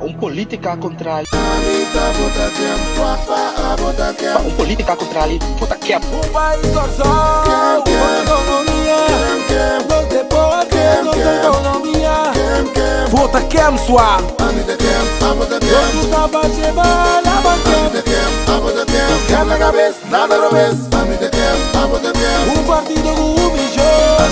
un politica contrali. Pa un politica contrali vota kep. Un pais Kòrsou, nos ekonomia, nos deporte, nos outonomia. Vota kem swa. Nos tur ta bache bala pa kem. Kem na kabes, nada robes. Un partido ku un mishon.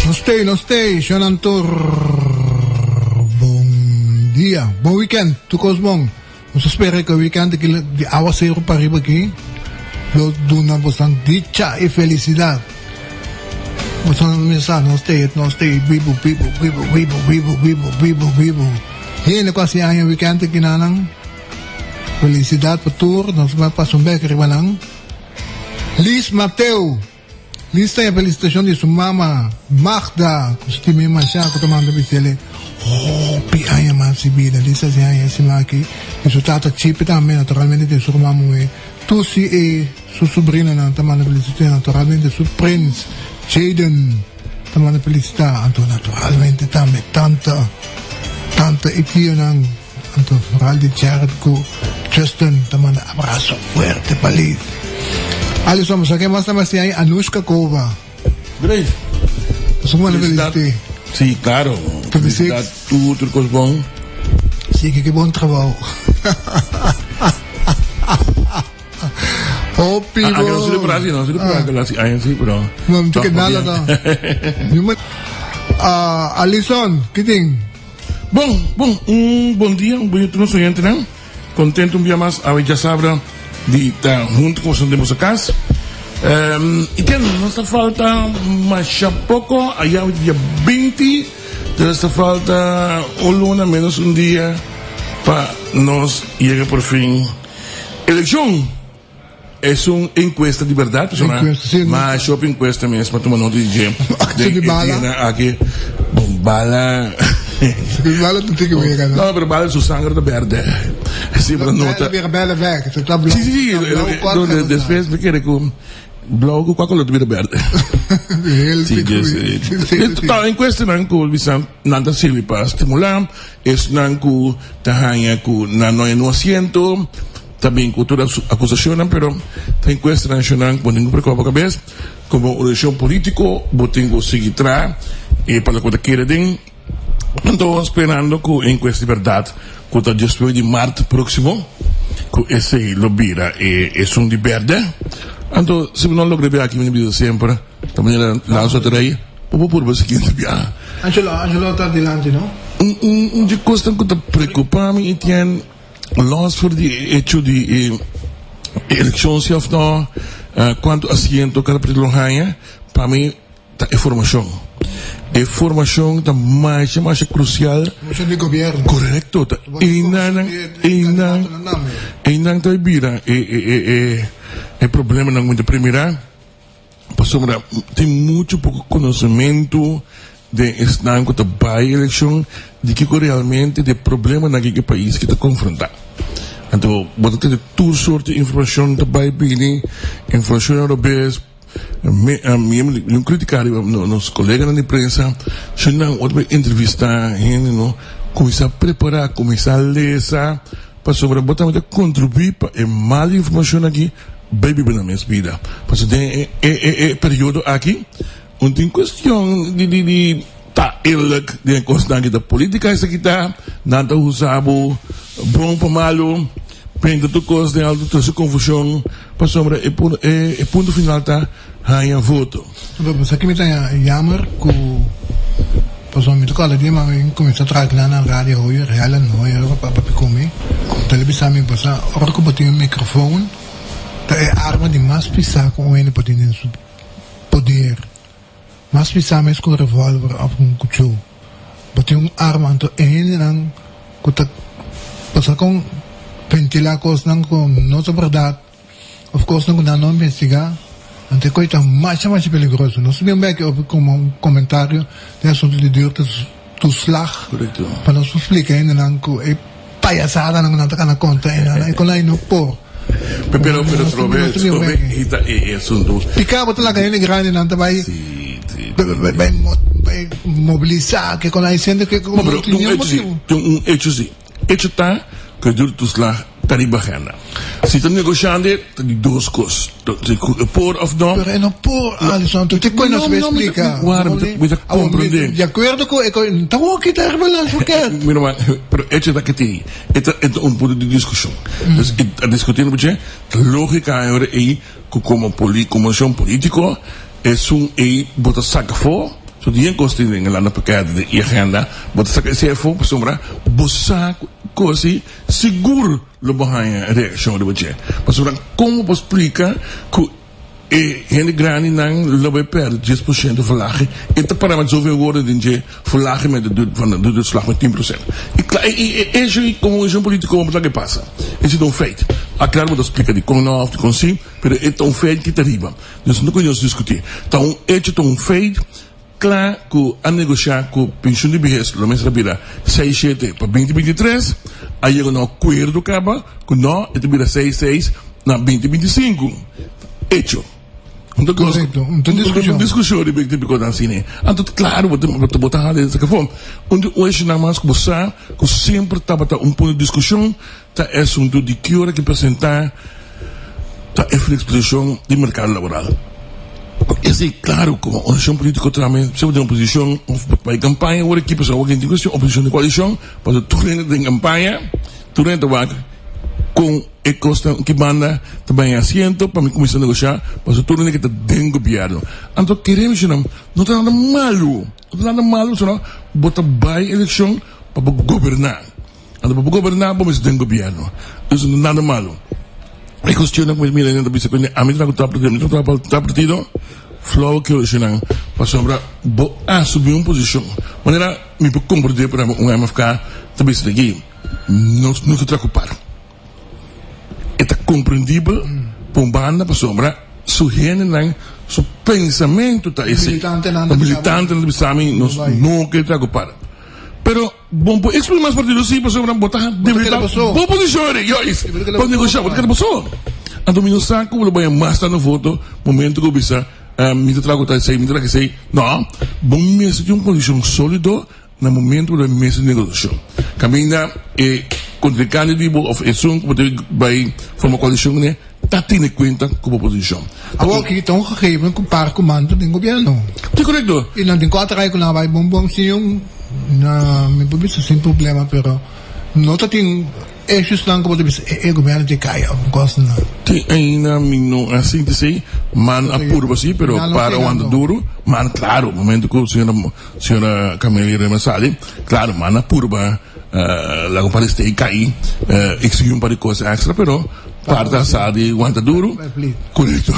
Nos tei, nos tei, shon tur. Bon dia, bon weekend, tur kos bon. Nos ta spera ku e weekend aki di awaseru pa riba aki lo duna bosan dicha i felisidat. Bosan mester sa nos tei, nos tei bibu, bibu, bibu, bibu, bibu, bibu, bibu, bibu. Hende ku hasi aña weekend aki nan, felisidat pa tur, nos bai pasa un bek riba nan. Liz Mateo. Lista e felicitacion di su mama Magda cu stim'e masha cu ta manda bisele hopi aña mas di bida. Lista si aña e siman aki y su tata Chipi tambe naturalmente tin su ruman muhe Tusi y su sobrinonan ta manda felicitacion naturalmente su prins Jayden ta manda felicita anto naturalmente tambe tanta tanta y tionan anto vooral di Jared cu Justin ta manda abrazo fuerte pa Liz. Alison, bo sa ken mas ta mester ay Anushka Kova. Great. Bo manda Felicidad. felicite. Sí, claro. 26. Felicidad, tur, tur cos bon. Sí, que bon trabao. Hopi Ah, que no sirve bon. para así, no sirve para que la así, sí, pero. No, no te nada ta. Ni ma- Ah, Alison, ki tin? Bon, bon, un bon dia, un bon dia tur nos oyentenan. Contento un bia mas awe djasabra di ta hunto cu boso den boso cas. Y ken, nos ta falta masha poco, aya awe ta dia 20, entonces ta falta un luna menos un dia pa nos yega por fin eleccion. Es un encuesta di berdad, pasobra Encuesta, sí, no. masha hopi encuesta mes pa tuma nota di dje. Actie Den di e bala. dianan aki, bon, bala. Di bala ta tin ke wega, no? No, pero bala su sanger ta berde. Sí, bo ta nota. Bala bira bala bek, ta ta blauw. Sí, sí, sí. Ta blauw eh, kort, no, ta despues mi kere ku blauw ku kua kolor ta bira berde. Heel Sí, tin dus, ku eh, sí, sí, eh, sí. total encuestanan ku bisa nan ta sirbi pa stimulá esnan ku ta haña ku nan no hay no asiento. Ta bin ku tur akusashonnan, pero ta enkuesta nashonal ku bo tin ku preokupa bo kabes. Komo organisashon polítiko bo tin ku sigui traha e pa loke bo ta kere den. Anto sperando ku e enkuesta di bèrdat ku ta diesnuebe di mart próksimo ku esei lo bira e esun di bèrdè. Anto si bo no logra biaha aki mi ta bisa semper ta manera Lanso ta rei bo por purba siguiente biaha. Angelo, Angelo ta dilanti no? Un di kosnan ku ta preokupa mi Etienne. Los for di e hecho di e eleccion si of no, cuanto asiento cada partido lo haña, pa mi ta e formacion. E formacion ta masha masha crucial. Formacion di gobierno. Correcto, ta eynan, eynan, eynan ta bira e e e e problemanan cu mi ta primira. Pasobra tin mucho poco conocemento den esnan cu ta bay eleccion di kico realmente di e problemanan cu e pais ki ta confronta. Anto bo ta tene tur soort di informacion ta bay bini, informacionnan robes, mi mi un critica riba nos coleganan di prensa, si nan ora bay entrevista hende no cuminsa prepara, cuminsa lesa. Pasobra bo tambe ta kontribuí pa e mal informashon aki bai biba na mes bida. Pasobra den e e e periodo aki un tin kuestion di di di ta eerlijk den e kosnan aki ta politica esaki ta, nan ta usa bo bon pa malu, pinta tur kos den alto trese konfushon pasobra e e punto final ta haña voto. Bo sa ki mi ta jammer ku pasobra mi ta kòrda di mami mi kuminsá traha kila na radio Hoyer, Helen Hoyer a papia ku mi, ta el a bisa mi bo sa ora ku bo tin un mikrofon ta e arma di mas pisá ku un hende por tin den su poder, mas pisá mes ku un revolver òf un kuchú. Bo tin un arma anto e hendenan ku ta pasa kon ventilá kosnan ku no ta bèrdat. Of kosnan ku nan no investigá. Anto e kos ta masha masha peligroso. Nos bin bek op komo un komentario den asunto di duurtoeslag pa nos por splika hendenan ku e payasadanan ku nan ta kana konta einan e kon ai no por. Pero pero trobe trobe i ta e asunto. Pika bo ta laga hende grandinan ta bai bai bai mobilisa ke kon ai siendo ke No pero tin un echo si tin un echo si. Echo ta ku e duurtoeslag ta riba agenda. Si ta negoshando ta di dos kos. Si ku e por of no. Pero e no por, Alison. Te koe nos bay splika. Wara, mi ta komprende. Di akuerdo ku e koe, ta wou kita riba las verkeerd. Mira man, pero echo ta ke tin, e ta e ta un punto di diskushon. Dus e ta diskutiendo por dje, ta logika e ora ei ku komo poli komo nashon politiko esun ei bo ta saka afó. So tin kos tin den e landa pakèt den e agenda, bo ta saka esei afó pasobra bo sa ku kos ei sigur lo bo haña reakshon riba dje. Pasobra kon bo por splika ku e hende grandinan lo bai pèrdè 10% verlaging? E ta para met zoveel woorden den dje verlaging met de van de duurtoeslag met 10%. I kla e esho ei komo un politiko bo ta laga e pasa. Esei ta un feit. A klaro bo ta splika dikon no òf dikon si, pero e ta un feit ki ta riba. Nos no ku nos diskutí. Ta un echo, ta un feit kla ku a negoshá ku penshun di bihes lo mester a bira seis shete pa binti 23. A yega na un akuerdo kaba ku no, e ta bira seis seis na binti 25. Echo. Un ta kos, Korekto, un ta diskushon. Un diskushon riba e tipo kosnan asina. Anto klaro bo ta bo ta hala esaki afó. Un di oeshonan mas ku bo sa ku semper tabata un punto di diskushon Ta e asuntu di ki ora ki presentá ta e flexibilisacion di mercado laboral. Esei claro como oposicion politico tambe semper den oposicion of bay campaña ora ki pasobra awor tin cuestion oposicion den coalicion pasobra tur hende den campaña tur hende ta wak con e cosnan ki banda ta bay asiento pa mi cuminsa negocia pasobra tur hende ki ta den gobierno anto kere mencionam no ta nada malo no ta nada malo sino bo ta bay eleccion pa bo goberna. Anto pa bo goberná bo mester den gobierno. Dus no nada malo. E cuestionnan cu mi mira nan ta bisa cu ami ta ku tal partido, ami ta ku tal partido, flauwekul eseinan. Pasobra bo a asumí un posicion. Manera mi por comprende por ehempel un MFK ta bisa di aki, nos no ta traha cu par. E ta comprendibel pa un banda pasobra su hendenan su pensamento ta esei. Militantenan ta bisa mi nos no ke traha cu par. Pero bo por exclui mas partido si pasobra bo ta debilita bo posicion eri juist pa negocia bo ta keda boso. Anto mi no sa cu bo lo baya mas tanto voto momento cu bo bisa mi ta traha cu ta esey mi ta traha cu esey no bo mester tin un posicion solido na momento cu bo ta mester negociacion caminda e contrincante di bo of esun cu bo ta bay forma coalicion cune ta tene cuenta cu bo posicion. Awor aki ta un gegeven cu par cu manda den gobierno. Si corecto. Y nan tin cu atrae cu nan a bay bon bon sin un na mi por bisa sin problema pero no ta tin issues nan cu bo ta bisa e gobierno tin cay of un cos nan. Tin ainda mi no a sinti esey man a purba si pero par a wanta duro man claro momento cu señora señora Camelia Rema sali claro man a purba Laga un par di steak kai, exigi un par di cos extra, pero parti a sa di wanta duro. Correcto.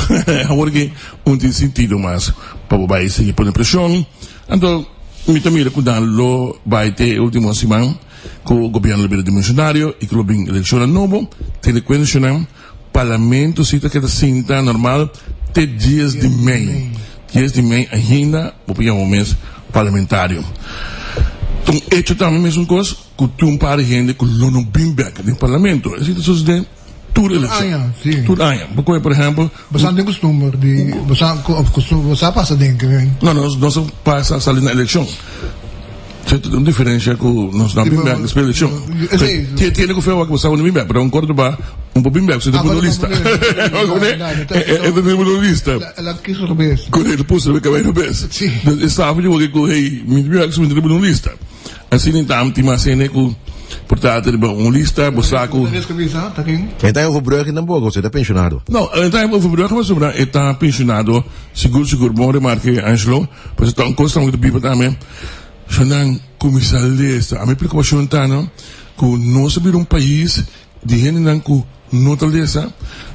Awor ki un tin sentido mas pa bo bai sigui pone presion. Anto mi ta mira cu nan lo bai te e ultimo siman cu gobierno lo bira dimisionario y cu lo bin eleccionnan nobo. Tene cuenta cu parlamento si ta keda sinta normal te dies di mei. Dies di mei ainda bo por yama bo mes parlamentario. Ta un hecho tambe mesun kos ku tin un par di hende ku lo no bin bek den parlamento. Esei ta sosode tur elekshon. Tur aña. Bo kohe por ehempel. Bo sa tin kustumber di bo sa bo sa pasa den ke. No, nos nos a pasa sali na elekshon. Esei ta un diferensha ku nos no a bin bek despues elekshon. Tiene ku fe wak bo sa bo no bin bek, pero un Córdoba un por bin bek, si ta pone un lista. E ta pone un lista. Korekto, puso riba e kabei robes. Dus e staf di wak ku hey, mi ta bin bek si mi ta riba un lista. Asina ta tin mas hende ku por ta riba un lista, bo sa ku. E ta overbruggen tampoco, e ta pensionado. No, e ta overbruggen pasobra e ta pensionado, sigur sigur. Bon remarke Angelo, pasobra ta un kos tambe ku ta biba tambe. So nan kuminsá lesa. Ami preokupashon ta no ku nos a bira un pais di hendenan ku no ta lesa,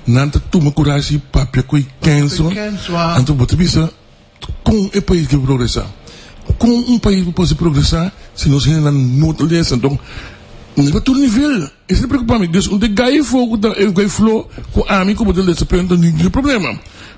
nan ta tuma kurashi papia ku e kenso. Anto bo ta bisa kon e pais ke progresá? Kon un pais por pasa progresá si nos hendenan no ta lesa? Anto riba tur nivel esei ta preokupa mi. Dus un ta e gai afó ku ta e gai fló ku ami ku bo ta lesa pero no ta ningun problema.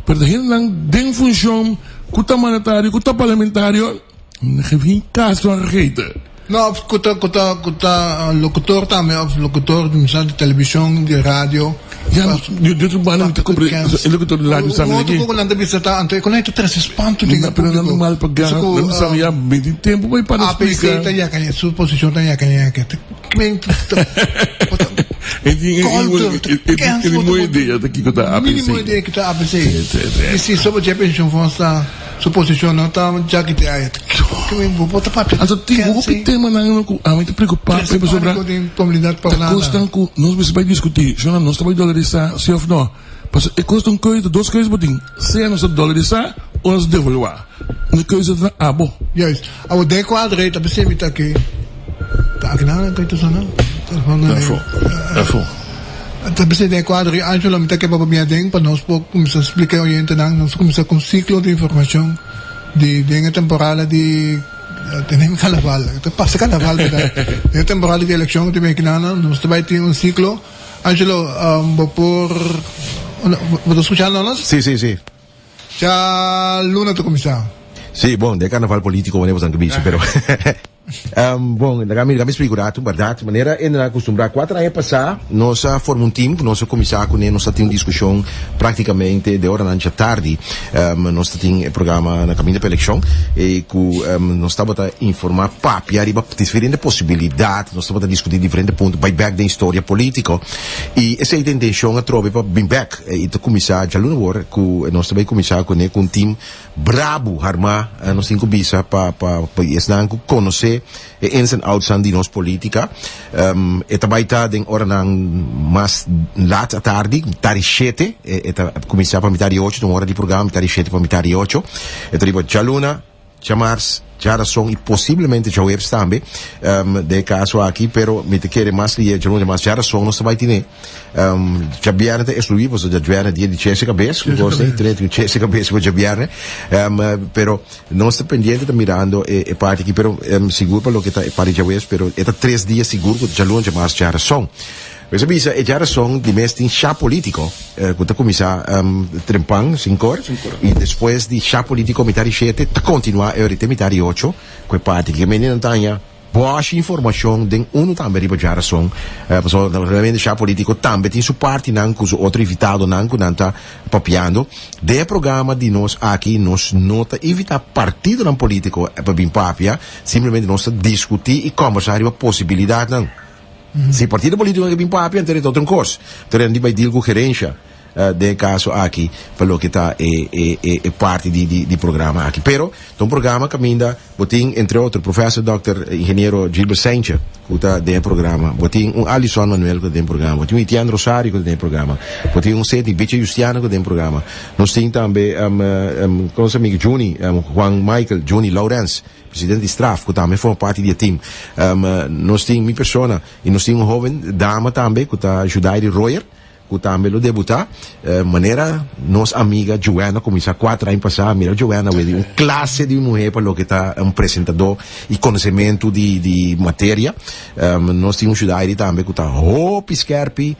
Pero ta hendenan den funshon ku ta mandatario, ku ta parlamentario, nan geef geen kaas van gegeten. No, of ku ta ku ta ku ta lokutor tambe of lokutor di misa di televishon, di radio. Ja, di otro banda mi ta comprende e lokutor di radio sa Un otro ku nan ta bisa ta anto e ku nan ta trese spantu den e Pero nan públiko. ta mal pagá, nan ta sabi ya mi tin tempu pa e para APC splika. ta yaka su posishon ta yaka yaka. E tin e mimo idea ta kiko ta APC. Mínimo idea kiko ta APC. I si soba dje pensioenfonds ta su posicion no ta djaki te aya. Bo por ta papia. Anto tin hopi temanan ku ami ta preocupa Trese pasobra panico den comunidad pa ta nada. kosnan ku nos mester bai diskuti. Shona nos ta bai dolarisá si of no. Pasobra e kos ta un keuze, dos keuze bo tin. Sea nos ta dolarisá o nos ta devaluá. Un keuze ta na abo. Juist. Awor den kuadro ei ta bisa mi ta aki. Ta aki nan ta ta sona? Afo. Afo. Ta bisa den kuadro ei Angelo mi ta ke papia den pa nos por kuminsá splika e oyentenan. Nos kuminsá ku un siklo di informashon di den e temporada di tenemos karnaval. Ta pasa karnaval berdad. Den e temporada di elekshon ku ta bin aki nan nos ta bai tin un siklo. Angelo bo por bo ta skuchando nos? Si si si. Dja luna ta kuminsá. Sí, bon, den karnaval polítiko wanneer boso nan ta bisa, pero bon, laga mi laga mi splika un ratu, bèrdat, manera e nan a kustumbrá kuater aña pasá nos a forma un tim ku nos a kuminsá kuné, nos ta tin un diskushon práktikamente den oranan djatardi, nos ta tin e programa Na Kaminda pa Elekshon i ku nos tabata informá, papia riba diferente posibilidat, nos tabata diskutí diferente punto, bai bèk den historia polítiko i esei ta intenshon atrobe pa bin bèk. I ta kuminsá djaluna awor ku nos ta bai kuminsá kuné ku un tim brabu harmá, nos tin ku bisa pa pa pa esnan ku konosé e ins en outsnan di nos polítika. E ta bai ta den oranan mas lat atardi, mitar di shete, e ta kuminsá pa mitar di ocho, ta un ora di programa, mitar di shete pa mitar di ocho. E ta riba djaluna, djamars, djarason i posiblemente djaweps tambe, den e kaso aki, pero mi ta kere mas lihe djaluna, djamars, djarason nos ta bai tine. Djabièrnè ta ekskluí pasobra djabièrnè dia di chese kabes, ku kos ei, treinta i un chese kabes riba djabièrnè. Pero nos ta pendiente ta mirando e parti aki, pero sigur pa loke ta e parti djaweps, pero e ta tres dia sigur ku djaluna, djamars, djarason. Mester a bisa e djarason di mes tin sha politico ku ta kuminsá trempan sinkor i despues di sha politico mitar di shete ta kontinuá e ora te mitar di ocho ku e parti ki mende nan ta haña bòshi informashon den unu tambe riba djarason pasobra realmente sha politico tambe tin su partinan ku su otro invitadonan ku nan ta papiando. Den e programa di nos aki nos no ta invitá partidonan politico pa bin papia simplemente nos ta diskutí i kòmbersá riba posibilidatnan. Si partido politico ke bin papia, anto e ta otro un kos. Anto nan di bai deal ku gerensha den e kaso aki pa loke ta e e e e parti di di di programa aki. Pero ta un programa kaminda bo tin entre otro Professor Doctor Ingeniero Gilbert Seintje ku ta den e programa, bo tin un Alison Manuel ku ta den e programa, bo tin un Etienne Rosario ku ta den e programa, bo tin un Sidney Bicha Justiano ku ta den e programa. Nos tin tambe nos amigo Juni Juan Michael Juni Laurens. Presidente di Straf, ku tambe forma parti di e team. Nos tin mi persona i nos tin un hoben dama tambe ku ta Judairi Royer, ku tambe lo debutá. Manera nos amiga Joanna kuminsá kuater aña pasá, mira Joanna awe di un klase di muhé pa loke ta un presentadó i konosementu di di materia. Nos tin un Judairi tambe ku ta hopi skèrpi,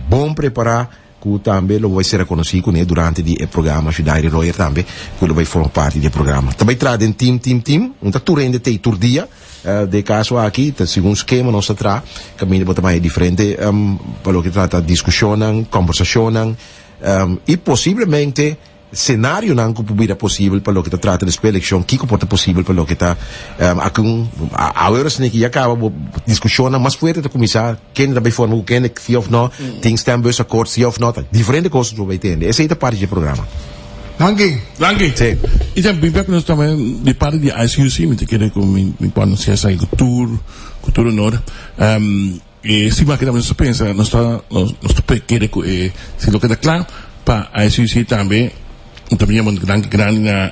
bon prepará. Ku tambe lo bai ser rekonosí kuné durante di e programa Shudairi Royer tambe ku lo bai forma parti di e programa. Ta bai traha den tim tim tim, un ta tur hende t'ei tur dia. Den e kaso aki ta segun skema nos ta traha kaminda bo ta bai diferente pa loke trata diskushonnan, kòmbersashonnan i posiblemente Senarionan ku por bira posibel pa loke ta trata despues elekshon, kiko por ta posibel pa loke ta aki un awe ora esaki ya kaba bo diskushonnan mas fuerte ta kuminsá kende ta bai forma ku kende si òf no, tin stembusakkoord si òf no, ta diferente kos ku bo bai tende. Esei ta parti dje programa. Danki. Danki. Sí. I ta bin p'e ku nos tuma di parti di ICUC, mi ta kere ku mi por anunsiá esaki ku tur ku tur honor. E siman aki tambe nos ta pensa, nos ta nos ta kere ku e si lo keda kla pa ICUC tambe. Ta mi yama un danki grandi na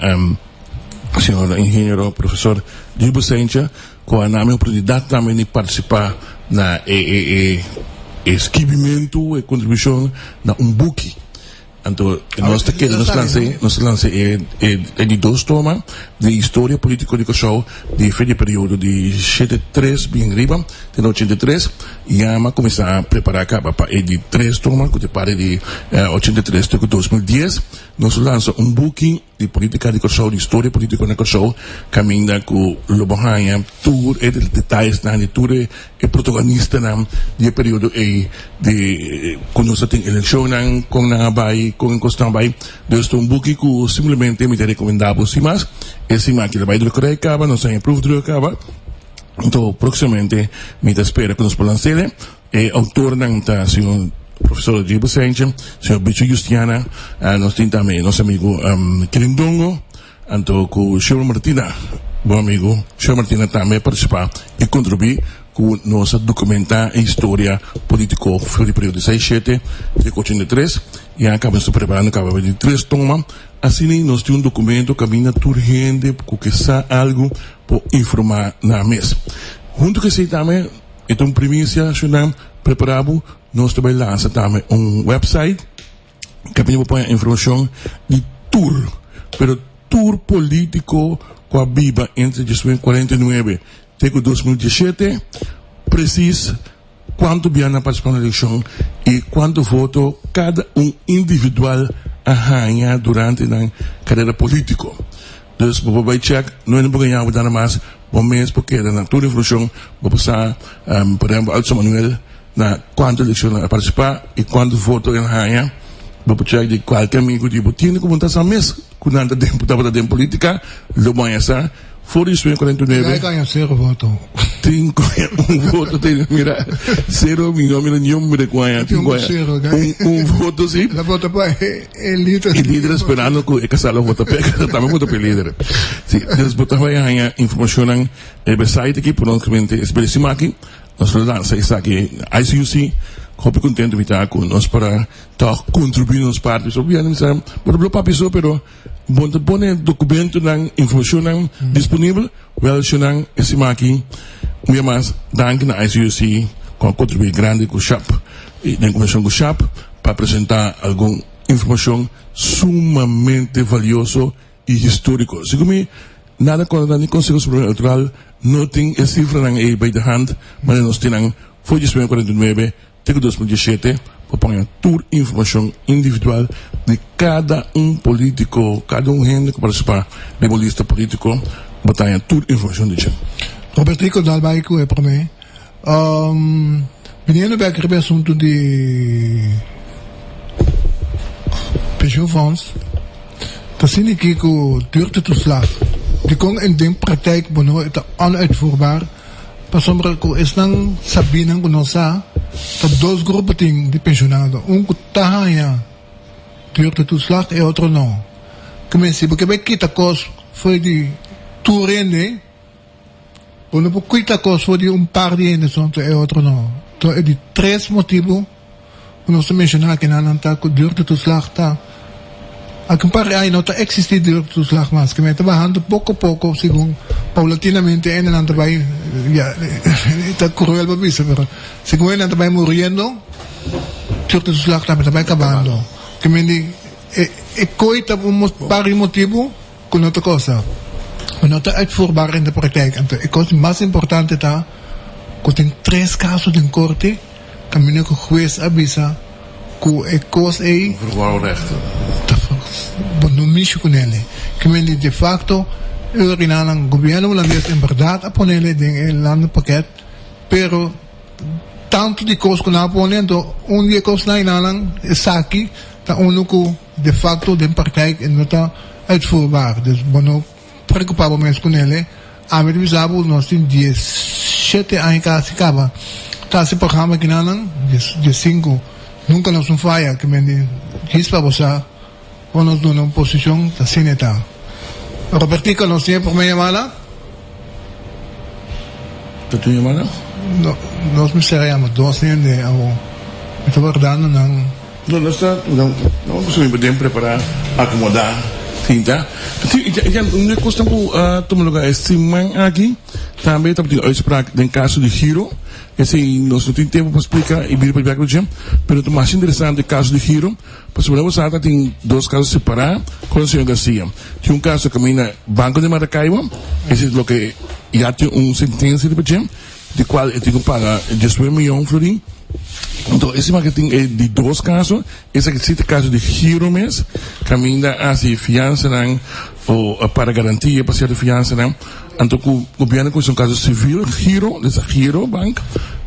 señor ingeniero profesor Gilbert Seintje ku a na mi oportunidat tambe di partisipá na e e e e skibimentu, e kontribushon na un buki. Anto nos ta kere nos lansa nos ta lansa e e di dos toma. di historia polítiko di Kòrsou di fe di periodo di 73 bin riba te na 83. Ya mi a kuminsá prepará kaba pa e di tres toma ku ta parti di 83 te ku 2010. Nos lo lansa un buki di polítika di Kòrsou, di historia polítiko na Kòrsou, kaminda ku lo bo haña tur e detayesnan di tur e protaganistanan di e periodo ei di ku nos a tin elekshonnan, kon nan a bai, kon e kosnan a bai. Dus ta un buki ku simplemente mi ta rekomendá bo sin mas. E siman aki ta bai drukkerij kaba, nos a haña proefdruk kaba. Anto próksimamente mi ta spera ku nos por lans'el. E autornan ta señor profesor Rodrigo Bosentje, señor Bicho Justiana, nos tin tambe nos amigo Kirindongo, anto ku Sherwin Martina, bon amigo Sherwin Martina tambe a participa y contribui ku nos a documenta e historia politico for di periodo di seis shete te ku 83 y a caba nos ta preparando caba di tres toma, asina nos tin un documento caminda tur hende ku ke sa algo por informa nan mes. Hunto ku esey tambe. E ta un primisia, Shunan. Prepara bo, nos ta bai lansa tambe un website kaminda bo por haña informashon di tur, pero tur politiko ku a biba entre 1949 te ku 2017, presis kuantu bia nan a partisipa na elekshon i kuantu voto kada un individual a haña durante nan karera politiko. Dus bo por bai check, no hende por gaña bo dana mas, bo mes por keda na tur informacion, bo por sa, por ehempel Alzo Manuel na cuanto eleccion a participa y cuanto voto el haña, bo por check di cualke amigo di bo tiene cu bo ta sa mes cu nan ta den tabata den politica, lo bo haña sa for di sueño 49. Gai gaña cero voto. Tin cu haña un voto tin mira cero mi no mira niun mira cu haña tin cu haña un voto si. La vota pa e lider. E lider esperando cu e casa lo vota p'e, e tambe vota p'e lider. Si, dus bo ta bay haña informacionnan riba e site aki, por nos gemeente espera e siman aki, nos lo lansa esaki ICUC. Hopi contento mi ta cu nos por a tog contribui nos parti. So bia mi sa, bo ta blo papia so, pero bo ta pone documentonan, informacionnan disponibel, wel shownan e siman aki. Un bia mas, danki na ICUC cu a contribui grandi cu shap y den combinacion cu shap pa presenta algun informacion sumamente valioso y historico. Segun mi, nada contra ni Conseho Superior Electoral no tin e cifranan ey bij de hand, manera nos tin nan for 1949 Te ku 2017 por paña tur informashon individual di kada un politiko, kada un hende ku partisipá den un lista politiko, bo ta haña tur informashon di dje. Robertico dal bai ku e promé. Biniendo bek riba e asuntu di pensioenfonds, ta sinti ki ku duurtetoeslag, dikon den praktijk bo no e ta onuitvoerbaar? Pasobra ku esnan sabínan ku nos sa, ta dos grupo tin di penshonado, un ku ta haña duurtetoeslag e otro no. Keme si bo ke bai kita kos for di tur hende, bo no por kita kos for di un par di hende so, e otro no. Enton e di tres motibu. Ku nos ta menshoná akinan ta ku duurtetoeslag ta aki un par di aña no ta eksistí duurtetoeslag mas ke men ta bahando poko poko segun paulatinamente hendenan ta bai ya ta kruel pa bisa pero segun hendenan ta bai muriendo duurtetoeslag tambe ta bai kabando ke men di e koi ta un par di motibu ku no ta kosa ku no ta uitvoerbaar in de praktijk anto e kos mas importante ta ku tin tres kaso den korte. Kaminda ku hues a bisa ku e kos ei ta bo no mishi ku nele. Kimen di de facto e orinanan gobierno hulandes en berdad a ponele den e landenpakket pero tantu di kos ku nan a pone anto un di e kosnan einanan esaki ta unu ku de facto den praktijk e no ta uitvoerbaar. Dus bo no Preocupa bo mes cu nele. Ami ta bisa bo nos tin 17 aña casi caba ta haci programa kinanan, 15. Nunca nos no faya ke men di djis pa bo sa ora nos duna un posicion ta asina e ta. Robertico nos tin e prome yamada? Ta tin yamada? No, nos mester a yama dos hende awo. Mi ta wardando nan. No, nos ta, no, no, pasobra mi por den prepara, acomoda. Sinta. Si, ya, ya, un kos ku a tuma lugar e siman aki, tambe tabatin uitspraak den kaso di Giro. Esei nos no tin tempu pa splika i bira pa bek dje, pero ta mas interesante e kaso di Giro, pasobra bo sa ta tin dos kaso separá kon señor Garcia. Tin un kaso kaminda Banco de Maracaibo, esei ta loke ya tin un sentensia riba dje, di kual e tin ku paga diesnuebe miyon florin. Anto e siman ke tin e di dos kaso, esaki si ta kaso di Giro mes, kaminda a hasi fiansanan o para garantia pa sierto fiansanan. Anto ku gobièrnu a kuminsá un kaso sivil, Giro, desa Giro Bank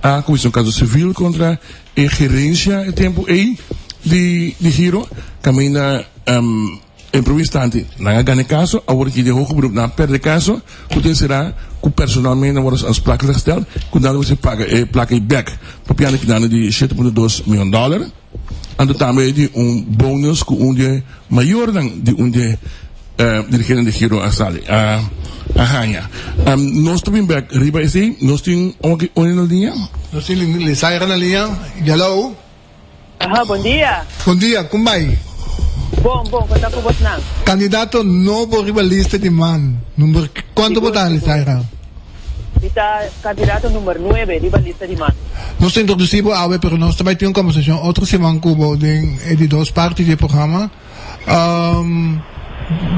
a kuminsá un kaso sivil kontra e gerensia e tempu ei di di Giro, kaminda en primer instante nan a gana e kaso, awor aki den hoger beroep nan a pèrdè e kaso, ku ta enserá ku personalmente nan wòrdu aansprakelijk gesteld ku nan lo mester paga e plaka ei bèk, papiando aki nan di shete punto dos mion dòler. Anto tambe di un bonus ku un di e mayornan di un di e dirigentenan di Giro a sali a haña. Nos ta bin bek riba esei. Nos tin un na liña. Nos tin Lisaira na liña. Hello. Aha, bon dia. Bon dia, kon bai? Bon, bon, kon ta ku bosnan? Kandidato nobo riba lista di man number kuantu bo ta, Lisaira? Mi ta candidato number nuebe riba lista di man. Nos ta introduci bo awe pero nos ta bay tin un conversacion otro siman cu bo den e di dos parti di e programa.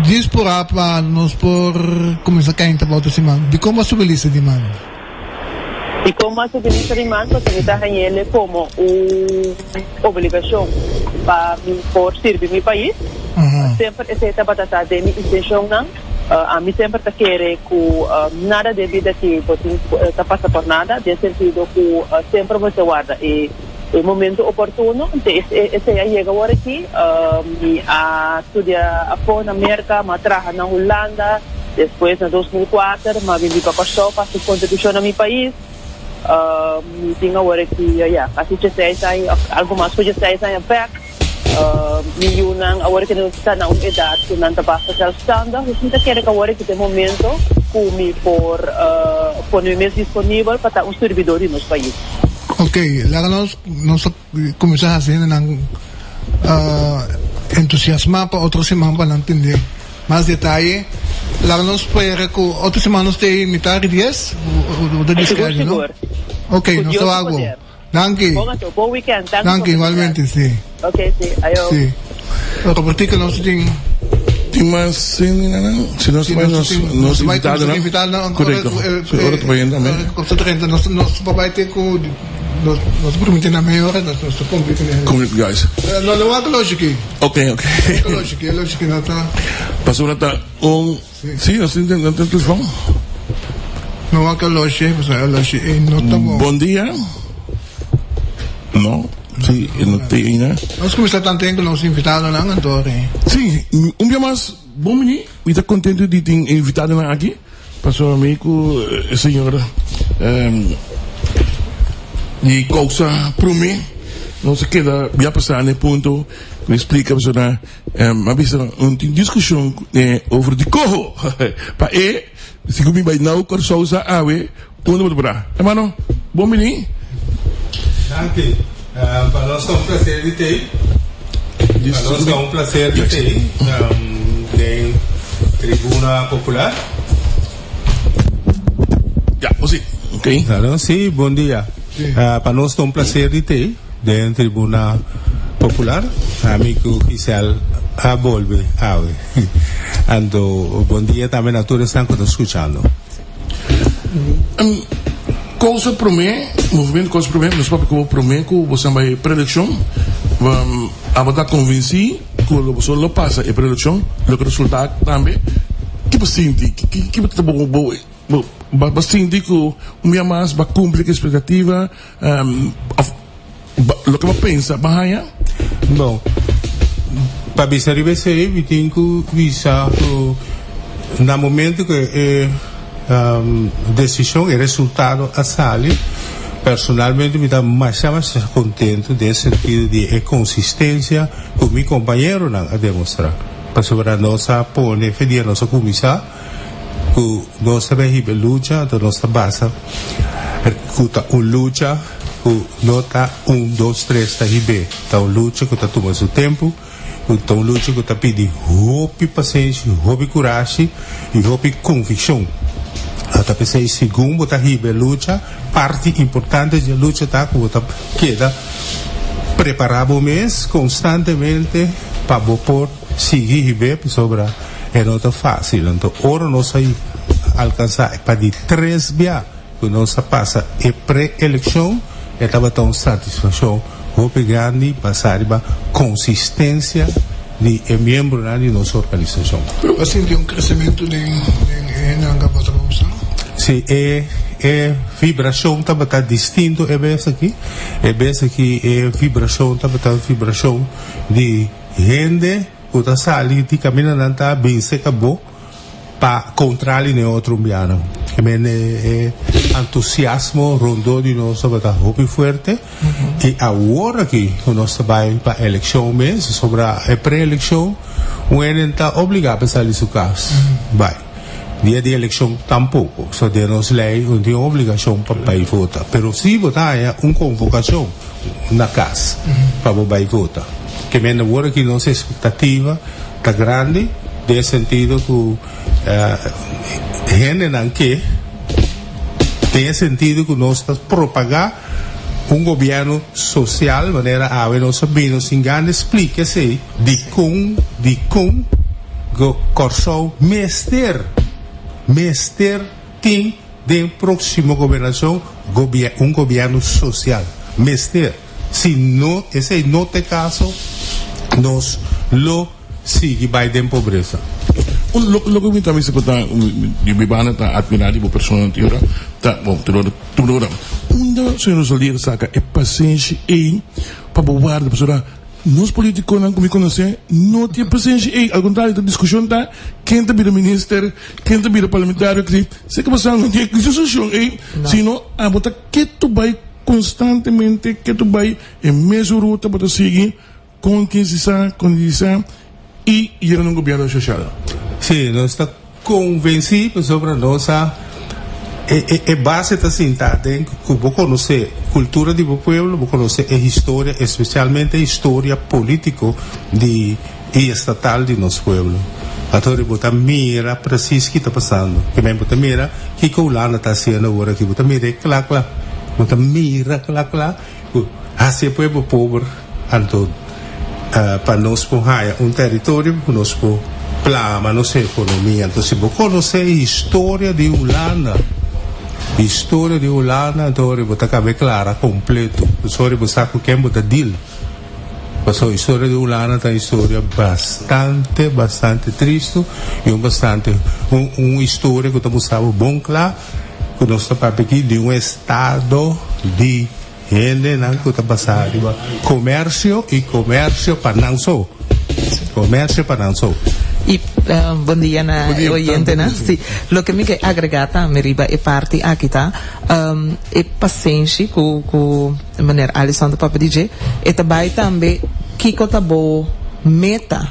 Dies por a pa nos por cuminsa cainta pa otro siman. Dicon bo a subi lista di man? Dicon bo a subi lista di man? Pasobra mi ta hañele como un obligacion pa mi por sirbi mi pais. Semper esey tabata ta den mi intencionnan. Ami semper ta kere ku nada den bida ki bo tin ta pasa por nada, den sentido ku semper bo mester warda e momento oportuno. Te esei a yega awor aki. Mi a studia afó na Merka, mi a traha na Hulanda, despues na 2004 mi a bini pa Kòrsou pa hasi kontribushon na mi pais. Mi tin awor aki ya kasi dieseis aña òf algu mas ku dieseis aña bèk. Mi yunan awor ke nan ta na un edat ku nan ta basta sèlfstandig, dus mi ta kere ku awor aki ta e momento ku mi por pone mi mes disponibel pa ta un sirbidó di nos pais. Ok, laga nos nos ta kuminsá hasi hendenan entusiasmá pa otro siman pa nan tende mas detaye. Laga nos spera ku otro siman nos ta ei mitar di dies, bo ta Sigur, diskèdjul, no? sigur. Ok, Ku nos Dios ta su wak bo. poder. Danki. Bon ato, bon weekend. Danki Danki igualmente, si. Ok, si. Ayo. Si. Robertico nos tin. Tin mas hendenan? Si nos bai nos nos invitadonan. Correcto. Si ora ta bayendo tambe. Nos ta drenta nos nos pa bai te ku nos nos permiti na meia ora nos ta cumpli ku ne. Cumpli guys. No no wak loshi ki. Ok ok. Loshi ki loshi ki no ta. Pasobra ta un. Sí, nos tin den telefon. No wak oloshi, pasobra oloshi ei no ta bon. Bon dia. No, sí, e no te ei na. Nos kuminsá tanten ku nos invitadonan anto ri. Sí, un bia mas bon bini. Mi ta kontento di tin e invitadonan aki, pasobra mi ku e señor di kousa promé nos a keda bia pasá na e punto mi splika pasobra Mi a bisa un tin discusion over di coho pa e si cu mi bay now Corsou sa awe unda bo ta para. Hermano bon bini. Danki. Pa nos ta un placer di tei. Pa nos ta un placer di tei den Tribuna Popular. Ya, bo si. Ok. Claro, si, bon dia. Pa nos ta un placer di tei. Den Tribuna Popular, ami ku Giselle a bolbe awe. Anto bon dia tambe na tur esnan ku ta skuchando. Kousa Promé, Movimento Kousa Promé, nos papia ku bo promé ku boso a bai preelekshon. Abo ta konvensí ku lo boso lo pasa e preelekshon, loke resultá tambe. Ki bo sinti? Ki bo ta bo bo sinti ku un bia mas bo a kumpli ku espektativa? Of loke bo pensa bo haña? Bon, pa bisa riba esei mi tin ku bisa ku na momento ku e desishon, e resultado a sali, personalmente mi ta masha masha kontento den sentido di e konsistensia ku mi kompañeronan a demostrá. Pasobra nos a pone fe dia nos a kuminsá. Ku nos ta bay hiba e lucha, anto nos ta basa ku ta un lucha ku no ta un, dos, tres ta hib'é. Ta un lucha ku ta tuma su tempu. Ku ta un lucha ku ta pidi hopi pasenshi, hopi kurashi i hopi konvikshon. Ta p'esei segun bo ta hiba e lucha, parti importante dje lucha ta ku bo ta keda prepará bo mes konstantemente pa bo por sigui hib'é pasobra e no ta fásil. Anto ora nos a alkansá pa di tres bia ku nos a pasa e pre-elekshon, e tabata un satisfakshon hopi grandi basá riba konsistensia di e miembronan di nos organisashon. Pero a sinti un kresementu den e hendenan ku a vota pa boso? Sí, e e vibrashon tabata distinto e bes aki. E bes aki e vibrashon tabata un vibrashon di hende ku ta sali di kaminda nan ta bin seka bo pa kontrali n'e otro bianan. E men e entusiasmo rondó di nos tabata hopi fuerte i awor aki ku nos ta bai pa elekshon mes, pasobra e pre-elekshon un hende ta obligá pa sali su kas bai. Dia di elekshon tampoko, so den nos lei no tin obligashon pa bai vota, pero si bo ta haña un konvokashon na kas pa bo bai vota. Ke men awor aki nos espektativa ta grandi den e sentido ku hendenan ke den e sentido ku nos ta propagá un gobièrnu sosial manera awe nos a bini nos tin gana di splika esei dikon dikon Kòrsou mester mester tin den próksimo gobernashon un gobièrnu sosial mester. Si no esei no ta e kaso, nos lo sigui bai den pobresa. Un loke mi ta bisa ku ta di mi banda ta admirá di bo persona tur ora ta bon tur ora tur ora unda señor Rosalía ta saka e pasenshi ei pa bo warda pasobra nos politikonan ku mi konosé no tin e pasenshi ei al kontrario ta diskushon ta ken ta bira minister ken ta bira parlamentario si ke pasando no tin e diskushon ei sino abo ta ketu bai Konstantemente ke tu bai e mesun ruta bo ta sigui kon kin si sa, kon di sa i yega na un gobièrnu soshal. Sí, nos ta konvensí pasobra nos a e e base ta sinta den ku bo konosé kultura di bo pueblo, bo konosé e historia, espesialmente e historia polítiko di i estatal di nos pueblo. Atori bo ta mira precies ki ta pasando. Ke men bo ta mira kiko Hulanda ta haciendo awor aki. Bo ta mira e kla kla. Bo ta mira kla kla ku haci e pueblo pober anto pa nos por haya un territorio ku nos por plama nos economia. Anto si bo conoce e historia di Hulanda, historia di Hulanda anto ori bo ta cabe clara completo. Pasobra bo sa ku ken bo ta deal. Pasobra historia di Hulanda ta un historia bastante, bastante tristu i un bastante, un, un historia ku ta mustra bo bon kla ku nos ta papia aki di un estado di hendenan ku ta basá riba komersio i komersio pa nan so. Komersio pa nan so. I bon dia na e oyentenan. Si, loke mi ke agregá tambe riba e parti aki ta e pasenshi ku ku. Meneer Alison ta papia di dje, e ta bai tambe kiko ta bo meta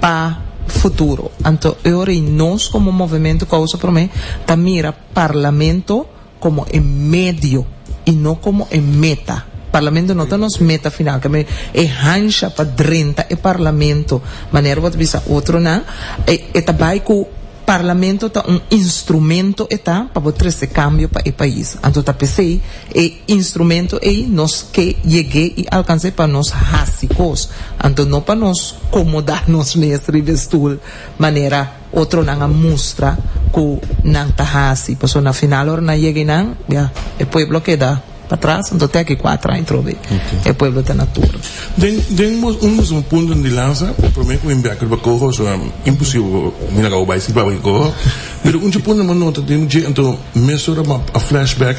pa futuro. Anto e ora ei nos komo Movementu Kousa Promé ta mira Parlamento komo e medio i no komo e meta. Parlamento no ta nos meta final, keme e hansha pa drenta e Parlamento, manera bo ta bisa otronan, e ta bai ku. Parlamento ta un instrumento e ta pa bo trese cambio pa e pais. Anto ta p'esey e instrumento ey nos ke yeg'é y alcans'é pa nos haci cos. Anto no pa nos comoda nos mes riba e stoel manera otronan a mustra cu nan ta haci. Pasobra na final ora nan yega eynan, ya, e pueblo a keda patras. Anto te aki cuatro aña trobe e pueblo ta na tur. Den den un un punto di lansa prome ku mi bek riba koho so imposibel mi na kaba bai si papia koho pero un punto mi nota den dje anto mesora mi a flashback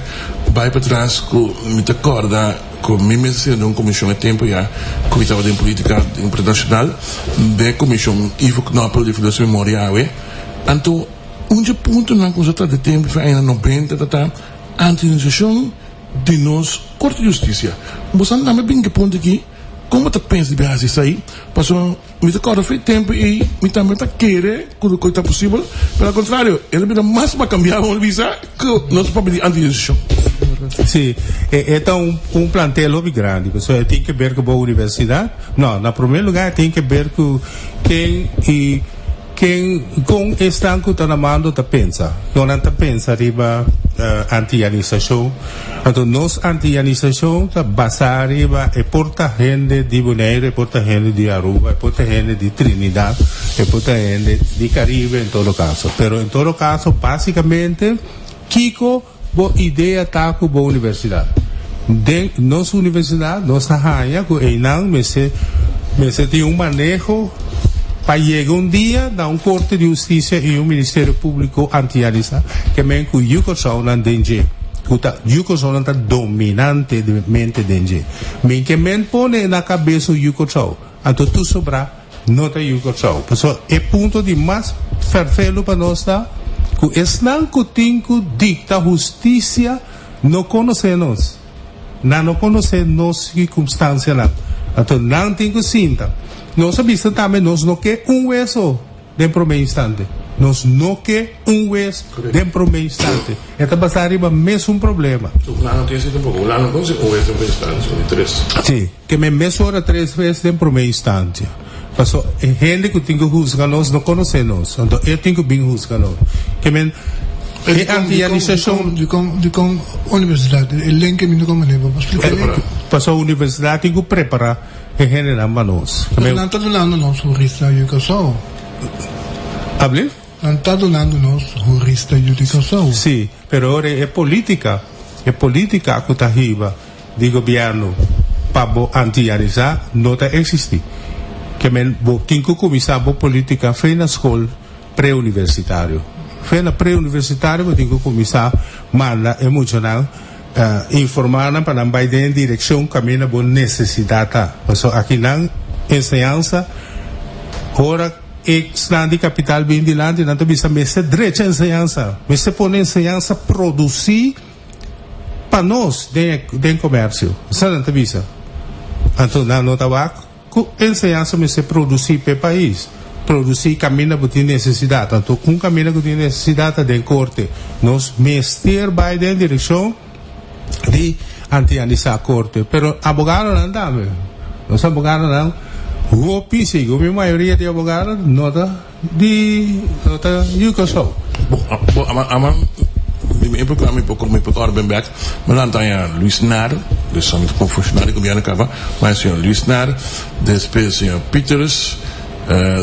bai patras ku mi ta korda ku mi mes a sinta den un komishon e tempo ya ku mi tabata den politika den partido nashonal den e komishon Ivo Knoppel di Filoso Memoria awe anto un dje puntonan ku nos a trata e tempo for añanan nobenta ta ta antiorganisashon di nos Korte di Hustisia. Boso tambe bin ke punto aki, kon bo ta pensa di bin hasi esei? Pasobra mi ta kòrda fe tempu ei mi tambe ta kere ku loke ta posibel, pero al kontrario, el a bira mas makambiá, bo bisa, ku nos papia di antiorganisashon. Si, e e ta un un plantel hopi grandi, pasobra e tin ke ber ku bo universidat. No, na promé lugá e tin ke ber ku ken i ken kon esnan ku ta na mando ta pensa. Kon nan ta pensa riba antianisashon. Anto nos antianisashon ta basá riba e por ta hende di Boneiru, e por ta hende di Aruba, e por ta hende di Trinidad, e por ta hende di Caribe en todo kaso. Pero en todo kaso básikamente kiko Bo idea ta ku bo universidat. Den nos universidat nos ta haña ku einan mester mester tin un maneho pa yega un dia na un korte di hustisia i un ministerio públiko antianista ke men ku yu Kòrsounan den dje ku ta yu Kòrsounan ta dominantemente den dje. Min ke men pone na kabes un yu Kòrsou anto tur sobrá No ta yu Kòrsou. Pasobra e punto di mas fèrfelu pa nos ta ku esnan ku tin ku dikta hustisia no konosé nos. Nan no konosé nos sirkunstansianan. Anto nan tin ku sinta. Nos a bisa tambe nos no ke un weso den promé instante. Nos no ke un wes den promé instante. E ta basá riba mesun problema. Hulanda no tin esei tampoko. Hulanda no konosé un wes den promé instante, sino tres. Sí. Ke men mesora tres bes den prome instancia. Paso e hende ku tin ku husga nos no konosé nos, anto e tin ku bin husga nos. Ke men e antianisashon. Dikon dikon universidat e link e mi no komo bo por splika e link? Paso universidat tin ku prepara e hendenan pa nos. Pero nan ta dunando nos hurista yu Kòrsou. Able? Nan ta dunando nos hurista yu di Kòrsou. Si, pero ora e politika, e politika ku ta hiba. Di gobierno pa bo antianisá no ta existi. Ke men bo tin ku kuminsá bo politika fe na skol preuniversitario. Fe na preuniversitario bo tin ku kuminsá manda e muchanan informá nan pa nan bai den e direkshon kaminda bo nesesidat ta. Pasobra akinan enseñansa ora e esnan di kapital bin dilanti nan ta bisa mester drecha enseñansa, mester pone enseñansa produsí. Pa nos den den comercio, sa nan ta bisa. Anto nan no ta wak cu enseñansa mester produci p'e pais, produci caminda bo tin necesidad. Anto un caminda cu tin necesidad ta den corte. Nos mester bay den direccion di antianisa corte. Pero abogadonan tambe, nos abogadonan hopi, segun mi mayoria di abogado no ta. Di no ta yu Kòrsou. Bo bo ama ama di mi epoka mi poko mi poko ora ben bek mi lanta aña Luis Naar dus mi ta komo funshonario di gobierno kaba ma e señor Luis Naar despues señor Pieters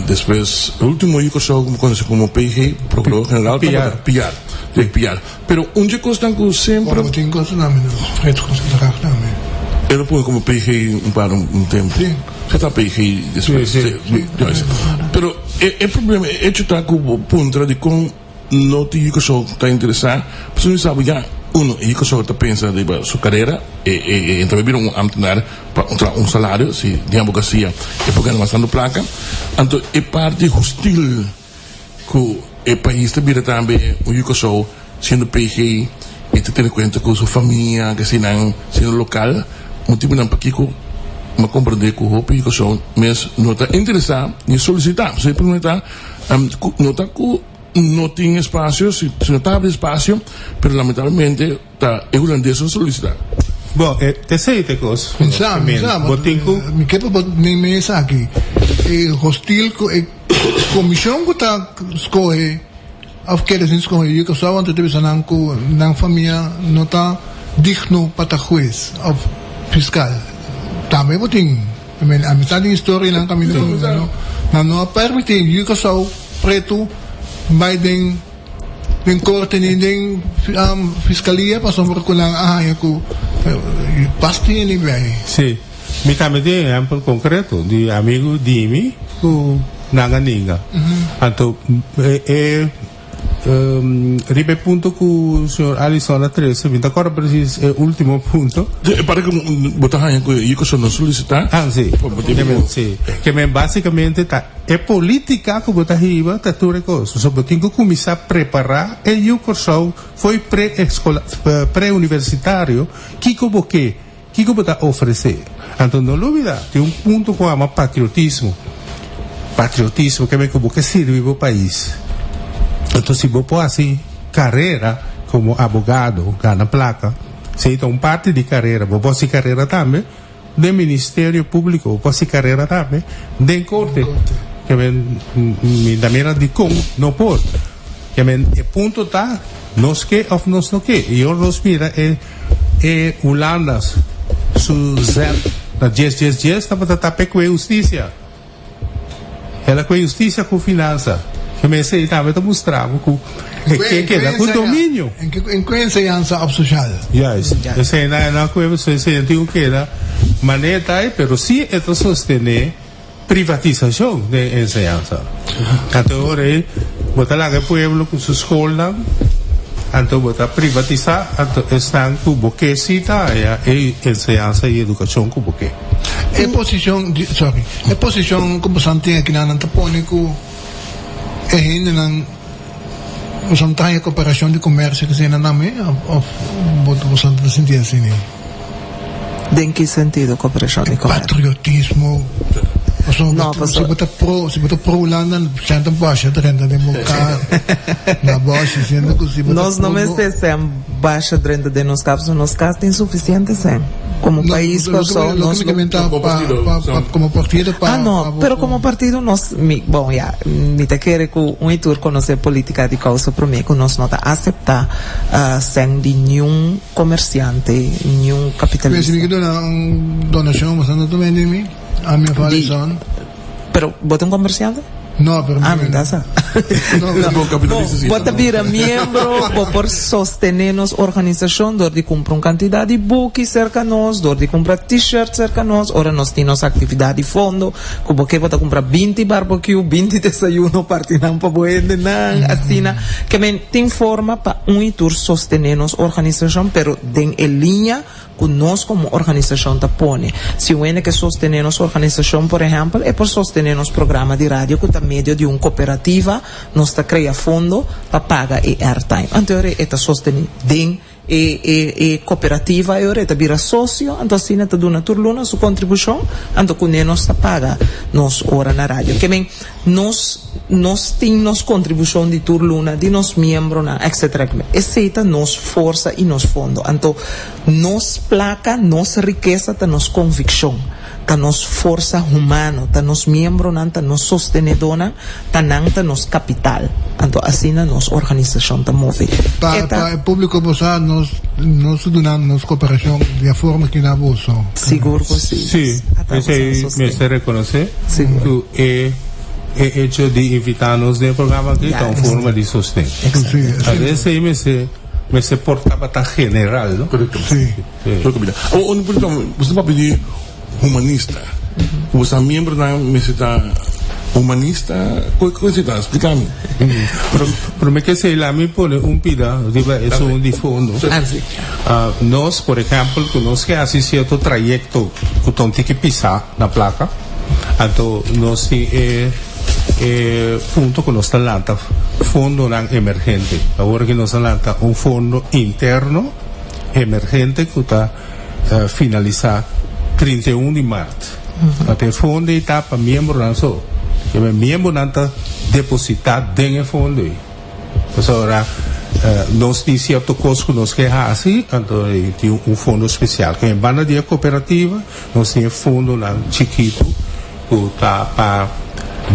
despues ultimo yu Kòrsou ku mi konosi komo PG prokurador general tabata Piar Dirk Piar pero un dje kosnan ku semper Bo tin kos tambe no Fred Goedgedrag tambe. E lo pone komo PG un par un tempu. Si ta PG despues. Sí, sí. Juist. Pero e e problema e hecho ta ku bo puntra dikon no tin yu Kòrsou ta interesá pasobra mi sa bo ya uno e yu Kòrsou ta pensa riba su karera e e e ta bai bira un ambtenaar pa un traha un salario si den abogasia e por gana mas tantu plaka anto e parti hostil Ku e pais ta bira tambe un yu Kòrsou siendo PG e ta tene kuenta ku su famia ke sinan siendo lokal motibunan pakiko mi a komprende ku hopi yu Kòrsou mes no ta interesá ni solisitá pasobra e problema ta ku no ta ku no tin espasio si no ta habri espasio pero lamentablemente Ta e hulandes a solicita. Bo, e t'esei t'e kos. Mi sa, mi sa, Bo tin ku. Mi ke pa bo den me esaki. E hostil ku e komishon ku ta skohe òf kere sin skohe yu Kòrsou anto ta bisa nan ku nan famia no ta digno pa ta hues òf fiskal. Tambe bo tin, I mean, a mi sa di historianan kaminda ku nan no a permití yu Kòrsou pretu bai den. Den korte ni den fiskalia pasobra ku nan a haña ku pas tin e nivel. Sí, mi tambe tin ehèmpel konkreto di amigu di mi ku nan a ninga. Anto e riba e punto ku señor Alison a trese, mi ta kòrda presis e último punto. E parti ku bo ta haña ku e Yukoson no solisitá. Ah, sí. Sí. Ke men básikamente ta. E politica cu bo ta hiba ta tur e cos. So bo tin cu cuminsa prepara e yu Corsou fo'i pre-universitario kico bo ke, kico bo ta ofrece. Anto no lubida tin un punto cu ama patriotismo. Patriotismo ke men cu bo ke sirbi bo pais. Anto si bo por haci carera como abogado, gana placa. Esei ta un parti di karera. Bo por hasi karera tambe den Ministerio Públiko, bo por hasi karera tambe den korte. Ke men mi ta mira dikon no por. Ke men e punto ta nos ke òf nos no ke. I ora nos mira e e Hulanda su zet na djes djes djes tabata ta p'e kue hustisia. El a kue hustisia ku finansa. Ke men esei tambe ta mustra bo ku e ke keda ku dominio. En kue enseñansa òf soshal. Juist. Esei nan a kue esei nan tin ku keda manera ta ei pero si e ta sostené Privatisashon den enseñansa. Anto ora ei bo ta laga e pueblo ku su skolnan, anto bo ta privatisá, anto esnan ku bo ke si ta haña e enseñansa i edukashon ku bo ke. E posishon di, sorry, e posishon ku bosan tin akinan nan ta pone ku e hendenan bosan ta haña koperashon di komersio ku esei nan tambe òf bosan ta sinti asina? Den ki sentido koperashon di komersio? Patriotismo. Pasobra No, bo si bo ta pro, si bo ta pro Hulanda, sèn ta basha drenta den bo kar na bòshi, siendo ku si bo ta Nos no pro bo. mester sèn basha drenta den nos kar, pasobra nos kas tin sufisiente sèn. Komo No, pais loke mi, Kòrsou loke nos mi ke lo. menta Komo pa, partido, pa, pa, son. komo partido pa, Ah no, pa bo pero komo partido nos, mi, bon ya, mi ta kere ku un i tur konosé politika di Kòrsou promé ku nos no ta aseptá sèn di niun. Komersiante, niun kapitalista. Pero si mi ke duna un donashon, boso no ta mende mi? Ami of Alison? Pero bo ta un komersiante? No, pero mi. Ah, mi ta sa. No, No. Bo kapitalista si. Bo ta bira miembro, bo por sostené nos organisashon dor di kumpra un kantidat di buki serka nos, dor di kumpra t-shirt serka nos, ora nos tin nos aktividat di fondo, ku bo ke bo ta kumpra binti barbekiu, binti desayuno parti nan pa bo hendenan, asina. Ke men tin forma pa un i tur sostené nos organisashon, pero den e liña ku nos komo organisashon ta pone. Si un hende ke sostené nos organisashon, por ehèmpel, e por sostené nos programa di radio ku ta medio di un kooperativa, nos ta krea fondo pa paga e airtime. Anto e ta sostené den E e e cooperativa e ora e ta bira socio, anto asina ta duna tur luna su contribucion, anto cune nos ta paga nos ora na radio. Ke men nos nos tin nos contribucion di tur luna di nos miembronan etcetera. Esey ta nos forsa y nos fondo. Anto nos placa, nos rikesa ta nos conviccion, ta nos forsa humano, ta nos miembronan, ta nos sostenedornan. Ta nan ta nos capital. Anto asina nos organisacion ta move. Pa E ta. pa e publico bo sa nos nos ta duna nos cooperacion di e forma ki na boso. Sigur cu si. Sí, Ata boso esei sosten. mester reconoce Sigur. cu e e hecho di invita nos den e programa aki ta un Juist. forma di sosten. Exacto. Sí, Tal vez esei mester mester por tabata general, no? Correcto. Sí. Sí. Correcto, mira. Awor, un punto, bo ta papia di Humanista. Ku bo sa miembronan mester ta humanista? Ku ku esei ta? Splika mi. Pero prome ke esei la mi pone un pida riba esun di fondo. Nos por ehempel ku nos ke hasi sierto trayekto ku ta un tiki pisa na plaka, anto nos tin e e punto ku nos ta lanta fondonan emergente. Awor aki nos a lanta un fondo interno emergente ku ta finalisá 31 di mart. Anto e fondo ei ta pa miembronan so. E miembronan ta depositá den e fondo ei. Pasobra nos tin sierto kos ku nos ke hasi, anto tin un fondo spesial. En banda di e kooperativa nos tin e fondonan chikitu ku ta pa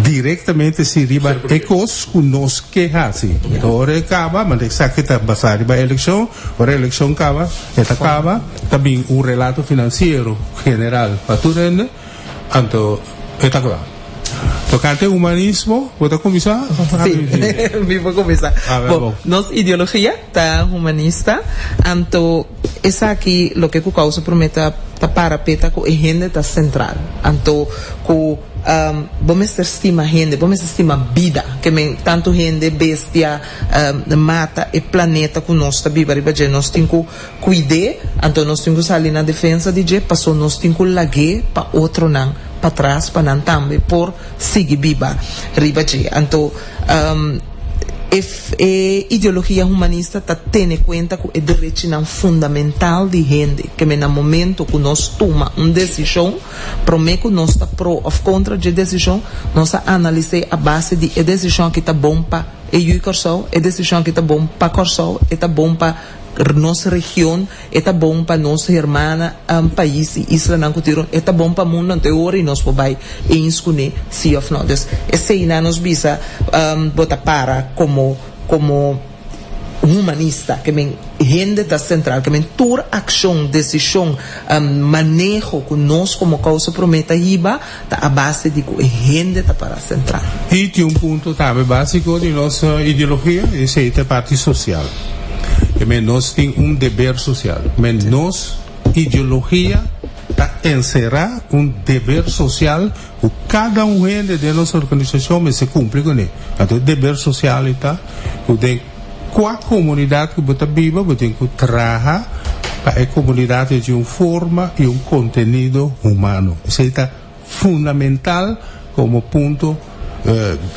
direktamente si riba e kos ku nos ke hasi. Ora e kaba, manda esaki ta basá riba elekshon, ora elekshon kaba, e ta kaba, ta bin un relato finansiero general pa tur hende, anto e ta kla. Tokante humanismo, bo ta kuminsá? Sí, mi por kuminsá. Bo, nos ideologia ta humanista, anto esaki loke ku kousa promé ta ta para p'e ta ku e hende ta sentral. Anto ku bo mester stima hende, bo mester stima bida, ke men tantu hende, bestia, mata e planeta ku nos ta biba riba dje, nos tin ku kuid'é, anto nos tin ku sali na defensa di dje, paso nos tin ku lag'é pa otronan patras pa nan tambe por sigui biba riba dje. Anto e e ideologia humanista ta tene kuenta ku e derechinan fundamental di hende, ke men na momento ku nos tuma un desishon, promé ku nos ta pro òf kontra dje desishon, nos a analis'é a base di e desishon aki ta bon pa e yu Kòrsou, e desishon aki ta bon pa Kòrsou, e ta bon pa. nos region, e ta bon pa nos hermana pais y islanan cu tin rond, e ta bon pa mundo, anto e ora y nos por bay eens cune si of no. Dus eseynan nos bisa bo ta para como como humanista, ke men hende ta sentral, ke men tur akshon, desishon, maneho ku nos komo Kousa Promé ta hiba ta a base di ku e hende ta para sentral. I tin un punto tambe básiko di nos ideologia, esei ta e parti sosial. Ke men nos tin un deber sosial. Men nos ideologia ta enserá un deber sosial ku kada un hende den nos organisashon mester kumpli kuné. Anto e deber sosial ei ta ku den kua komunidat ku bo ta biba bo tin ku traha pa e komunidat ei tin un forma i un kontenido humano. Esei ta fundamental komo punto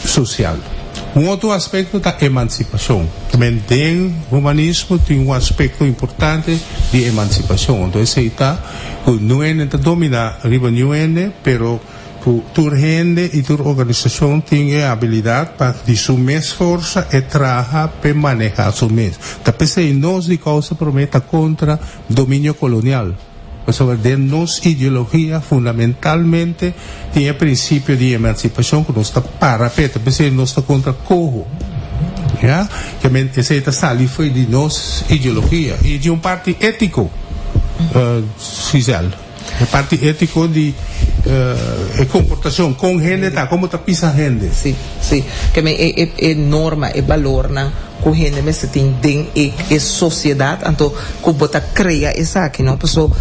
sosial. Un otro aspekto ta emansipashon. Tamen den humanismo tin un aspekto importante di emansipashon. Anto esei ta ku no hende ta dominá riba niun hende, pero ku tur hende i tur organisashon tin e abilidat pa di su mes forsa e traha p'e manehá su mes. Ta p'esei nos di Kousa Promé ta kontra dominio kolonial. Pasobra den nos ideologia fundamentalmente tin e principio di emancipacion cu nos ta para p'e, ta p'esey nos ta contra coho. Ya? Ke men esey ta sali fo'i di nos ideologia y di un parti etico, Giselle. E parti etico di e comportacion, con hende ta, como ta pisa hende. Si, si. Ke men e e e norma, e balornan ku hende mester tin den e e sosiedat, anto ku bo ta krea esaki, no? Paso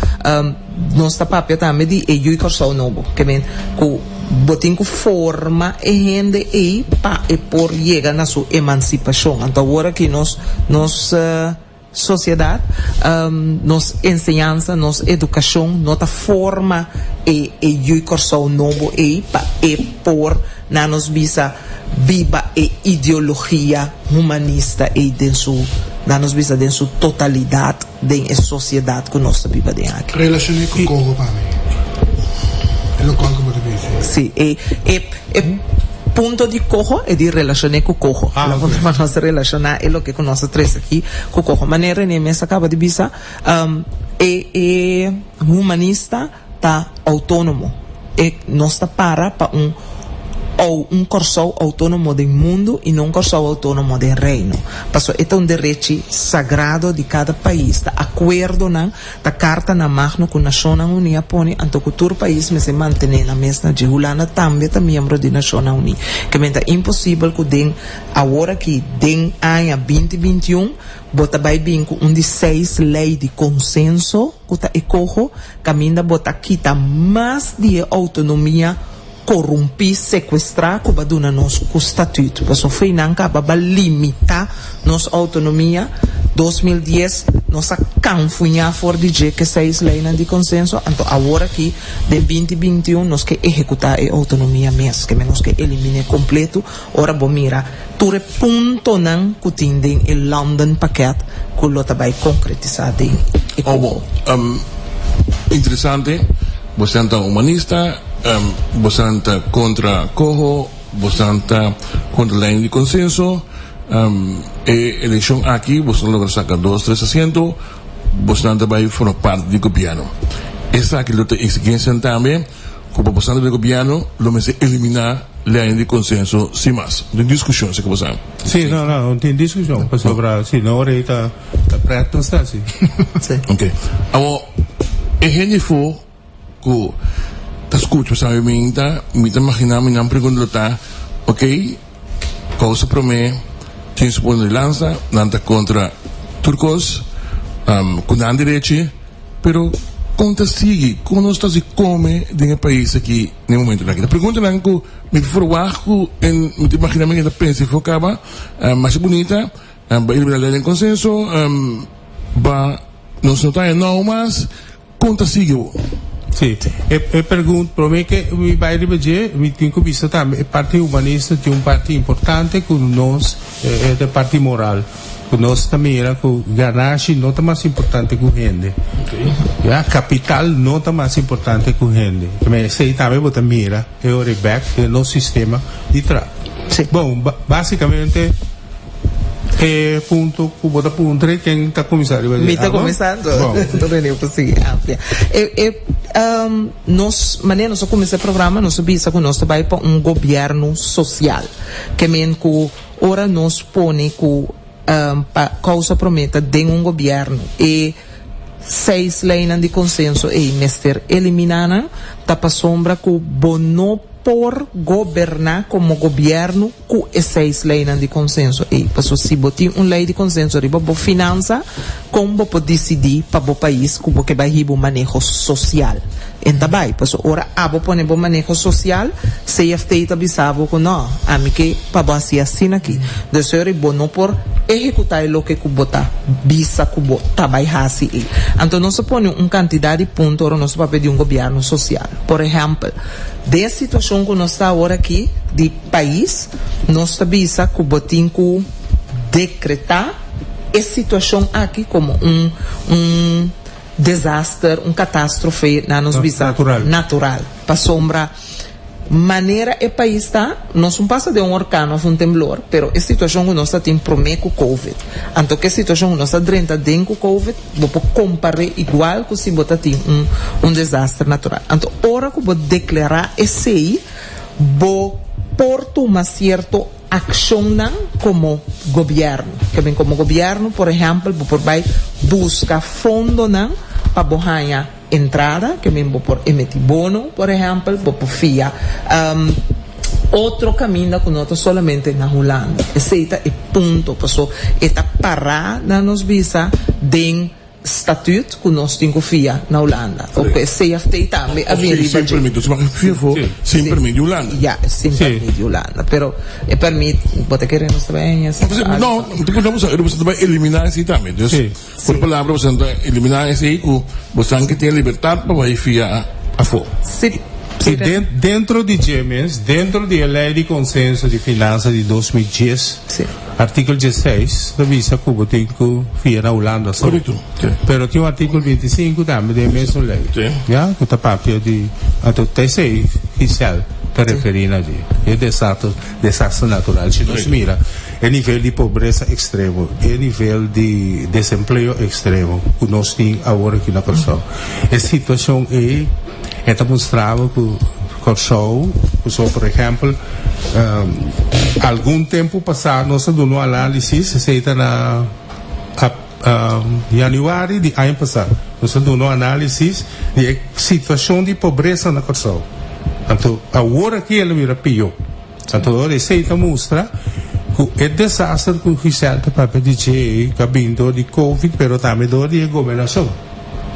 nos ta papia tambe di e Yu Kòrsou nobo, ke men ku bo tin ku forma e hende ei pa e por yega na su emansipashon. Anto awor aki nos nos Sosiedat, nos enseñansa, nos edukashon no ta forma e e yui Kòrsou nobo ei pa e por na nos bisa biba e ideologia humanista ei den su na nos bisa den su totalidat den e sosiedat ku nos ta biba den aki. Relashoné ku Congo pa mi e lokual ku bo ta bisa. Si, e e e punto di coho e di relashoné ku coho. Ah, Lo ok. pa nos relashoná e loke ku nos a trese aki ku coho. Manera René mes a kaba di bisa, e e humanista ta outónomo. E nos ta para pa un ou un Kòrsou outónomo den mundu i no un Kòrsou outónomo den Reino. Pasobra e ta un derechi sagrado di kada pais. Ta akuerdonan Ta kartanan magno ku Nashonnan Uní a pone anto ku tur pais mester mantené nan mes na dje. Hulanda tambe ta miembro di Nashonnan Uní. Ke men ta imposibel ku den awor aki, den aña binti bintiun, bo ta bai bin ku un di seis lei di konsenso ku ta e koho kaminda bo ta kita mas di e outonomia korumpí, sekuestrá ku ba duna nos ku statüt. Pasobra fei nan kaba ba limitá nos outonomia. 2010 nos a kanfuñá for di dje ke seis leinan di konsenso, anto awor aki den 2021 nos ke ehekutá e outonomia mes, ke men nos ke elimin'é kompletu. Ora bo mira tur e puntonan ku tin den e London Pakket ku lo ta bai konkretisá den e Oh bon, interesante. Bosan ta humanista, bosan ta kontra koho, bosan ta kontra lei di konsenso. E elekshon aki bosan a logra saka dos, tres asiento, bosan ta bai forma parti di gobièrnu. Esaki lo ta eksigensianan tambe ku pa bosan ta den gobièrnu lo mester eliminá lei di konsenso sin mas. No tin diskushon esaki bosan. Sí, no, no, no tin diskushon pasobra si no ora ei ta prèt nos ta hasi. Ok. Awor e hende afó ku ta skucha sa mi ta mi ta imaginá mi nan pregunta lo ta, ok, kousa promé tin su punto di lansa, nan ta kontra tur kos ku nan derechi, pero kon ta sigui, kon nos ta hasi kome den e pais aki na e momentonan aki? Ta preguntanan ku mi por ferwagt ku en mi ta imaginá mi ta pensa afó kaba masha bunita ba eliminá lei den konsenso ba nos no ta haña nou mas. Kon ta sigui bo? Sí. E e pregunta, promé ke mi bai riba dje, mi tin ku bisa tambe e parti humanista tin un parti importante ku nos e ta e parti moral, ku nos ta mira ku ganashi no ta mas importante ku hende. Ya, kapital no ta mas importante ku hende. Esei tambe bo ta mira e ora e bèk den nos sistema di traha. Sí. Bon, básikamente. E punto ku bo ta puntra i ken ta kuminsá riba dje? Mi ta Abo? kuminsá anto. Bon. Anto René por sigui amplia. E e nos manera nos a kuminsá e programa nos a bisa ku nos ta bai pa un gobièrnu sosial. Ke men ku ora nos pone ku pa kousa promé ta den un gobièrnu e seis leinan di konsenso ei mester eliminá nan ta pasobra ku bo no por goberná komo gobièrnu ku e seis leinan di konsenso ei. Paso si bo tin un lei di konsenso riba bo finansa, kon bo por disidí pa bo pais ku bo ke bai hiba un maneho sosial? En ta bai. Paso ora abo pone bo maneho sosial, CFT ta bisa bo ku no, ami ke pa bo hasi asina aki. Dus ora bo no por ehekutá e loke ku bo ta bisa ku bo ta bai hasi ei. Anto nos a pone un kantidat di punto ora nos a papia di un gobièrnu sosial. Por ehèmpel, den e situashon ku nos ta awor aki di. Pais, nos ta bisa ku bo tin ku dekretá e situashon aki komo un un desaster, un katastrofe, nan nos bisa Natural. natural. Pasobra manera e pais ta, nos un pasa den un orkan òf un temblor, pero e situashon ku nos ta tin promé ku covid, anto ku e situashon ku nos ta drenta den ku covid, bo por kompar'é igual ku si bo ta tin un un desaster natural. Anto ora ku bo deklará esei, Bo por tuma sierto akshonnan komo gobièrnu. Ke men komo gobièrnu, por ehèmpel, bo por bai buska fondonan pa bo haña entrada, ke men bo por emití bono, por ehèmpel, bo por fia otro kaminda ku no ta solamente na Hulanda. Esei ta e punto, paso e ta pará na nos bisa den. Statuut ku nos tin ku fia na Hulanda. O ku e CFT tambe a bin riba Sin dje. permit. Nos mag fia afó sin permit di Hulanda. Ya, sin permit di Hulanda. Pero e permit, bo ta kere nos ta bai haña esaki? No, no, no, bo ta bai eliminá esei tambe. Dus, por palabra bo ta eliminá esei ku bo san ke tin e libertat pa bai fia afó. Si. Si, dentro di dje mes, dentro di e lei di konsenso di finansa di 2010, Artíkulo diesseis ta bisa ku bo tin ku fia na Hulanda so. Korekto. Pero tin un artíkulo bintisinko tambe den e mesun lei, ya, ku ta papia di, anto ta esei Giselle ta referí na dje, e desaster, desaster natural. Si nos mira e nivel di pobresa ekstremo, e nivel di desempleo ekstremo ku nos tin awor aki na Kòrsou, e situashon ei E ta mustra bo ku Kòrsou, ku so por ehèmpel, algun tempu pasá nos a duna un análisis, esei ta na yanüari di aña pasá, nos a duna un análisis di e situashon di pobresa na Kòrsou. Anto awor aki el a bira pió. Anto ora esei ta mustra ku e desaster ku Giselle ta papia di dje ei ta bin dor di covid pero tambe dor di e gobernashon.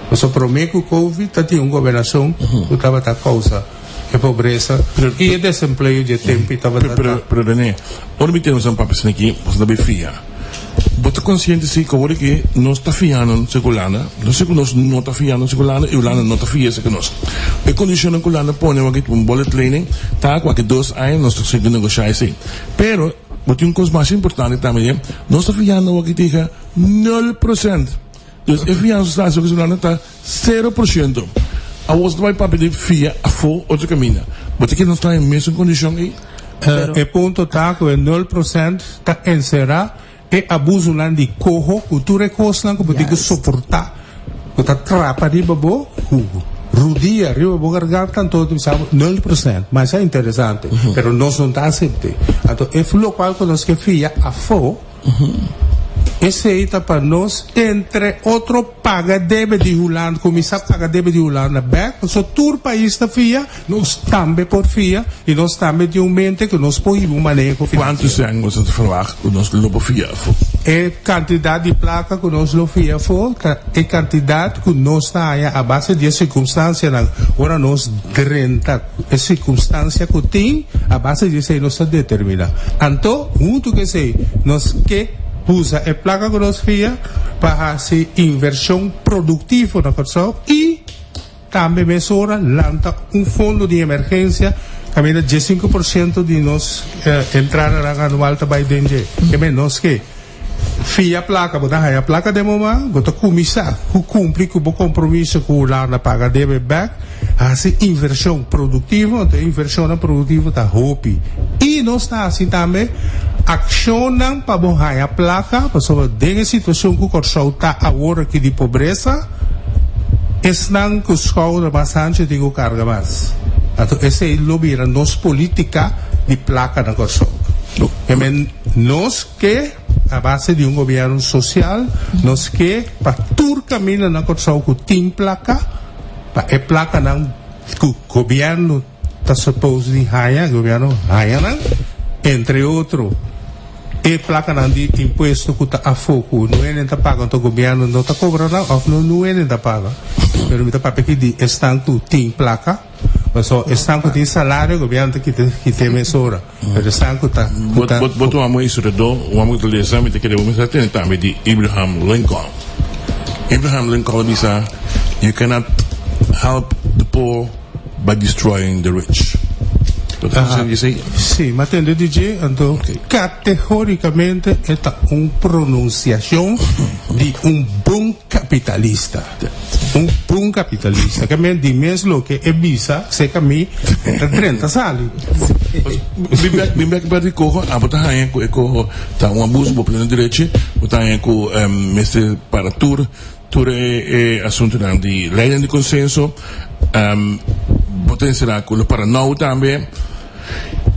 Pasobra prome ku covid ta tin un gobernashon ku tabata kousa e pobresa i e desempleo dje tempu i tabata Pero, pero Rene, ora mi tene un papia asina aki, bo ta bay fia. Bo ta konsiente si ku awor aki nos ta fiando si ku Hulanda, no si ku nos no ta fiando si ku Hulanda i Hulanda no ta fia si ku nos. E kondishonnan ku Hulanda pone awor aki un bullet lening ta ku aki dos aña nos ta sigui negoshá esei. Pero bo tin un kos mas importante tambe den, nos ta fiando awor aki tegen nul prosent. Dus e fiansa sa ku Hulanda ta sero por shento. Awor nos ta bai papia di fia afó otro kaminda. Bo ta kere nos ta den mesun kondishon ei? E punto ta ku e nul prosent ta enserá e abusonan di koho ku tur e kosnan ku bo tin ku soportá ku ta trapa riba bo rudia riba bo garganta anto ta bisa bo nul prosent. Masha interesante pero nos no ta asept'é. Anto e lokual ku nos ke fia afó. Esei ta pa nos, entre otro, paga debe di Hulanda, kuminsá paga debe di Hulanda bèk, pasobra tur pais ta fia, nos tambe por fia i nos tambe tin un mente ku nos por hiba un maneho Kuantu finansiero. sèn boso ta ferwagt ku nos lo por fia afó? E kantidat di plaka ku nos lo fia afó ta e kantidat ku nos ta haña a base di e sirkunstansianan. Ora nos drenta E sirkunstansia ku tin, a base di esei nos ta determiná. Anto, huntu ku esei, nos ke usa e plaka ku nos fia pa hasi invershon produktivo na Kòrsou i tambe mesora lanta un fondo di emergensia kaminda diesinku por siento di nos entradanan anual ta bai den dje. Ke men nos ke Fia plaka, bo ta haña plaka den bo man, bo ta kuminsá ku kumpli ku bo kompromiso ku Hulanda paga debe bèk, hasi invershon produktivo, anto e invershonnan produktivo ta hopi. I nos ta hasi tambe. Akshonnan pa bo haña plaka, pasobra den e situashon ku Kòrsou ta awor aki di pobresa, esnan ku skouder mas hanchu tin ku karga mas. Anto esei lo bira nos polítika di plaka na Kòrsou. E men nos ke, a base di un gobièrnu sosial, nos ke pa tur kaminda na Kòrsou ku tin plaka, pa e plakanan ku gobièrnu. Ta suppose di haña, gobierno haña nan, entre otro e placanan di impuesto cu ta afo cu no hende ta paga anto gobierno no ta cobra nan of no no hende ta paga. Pero mi ta papia aki di esnan cu tin placa, pasobra esnan cu tin salario gobierno ta kita kita mesora, pero esnan cu ta cu ta. Bo bo ta wak historiador, wak cu ta lesa, mi ta kere bo mester tende tambe di Abraham Lincoln. Abraham Lincoln a bisa, You cannot help the poor. By destroying the rich. Bo ta haci esey? Sí, m'a tende di dje, anto categoricamente e ta un pronunciacion di un bon capitalista. Un bon capitalista. Ke men di mes loke e bisa, seca mi, e ta drenta sali. Bin bek, bin bek di coho, abo ta haña cu e coho ta un abuso, bo pleno derechi, bo ta haña cu mester para tur. Tur e asuntunan di leynan di konsenso bo ta enserá ku lo para nou tambe.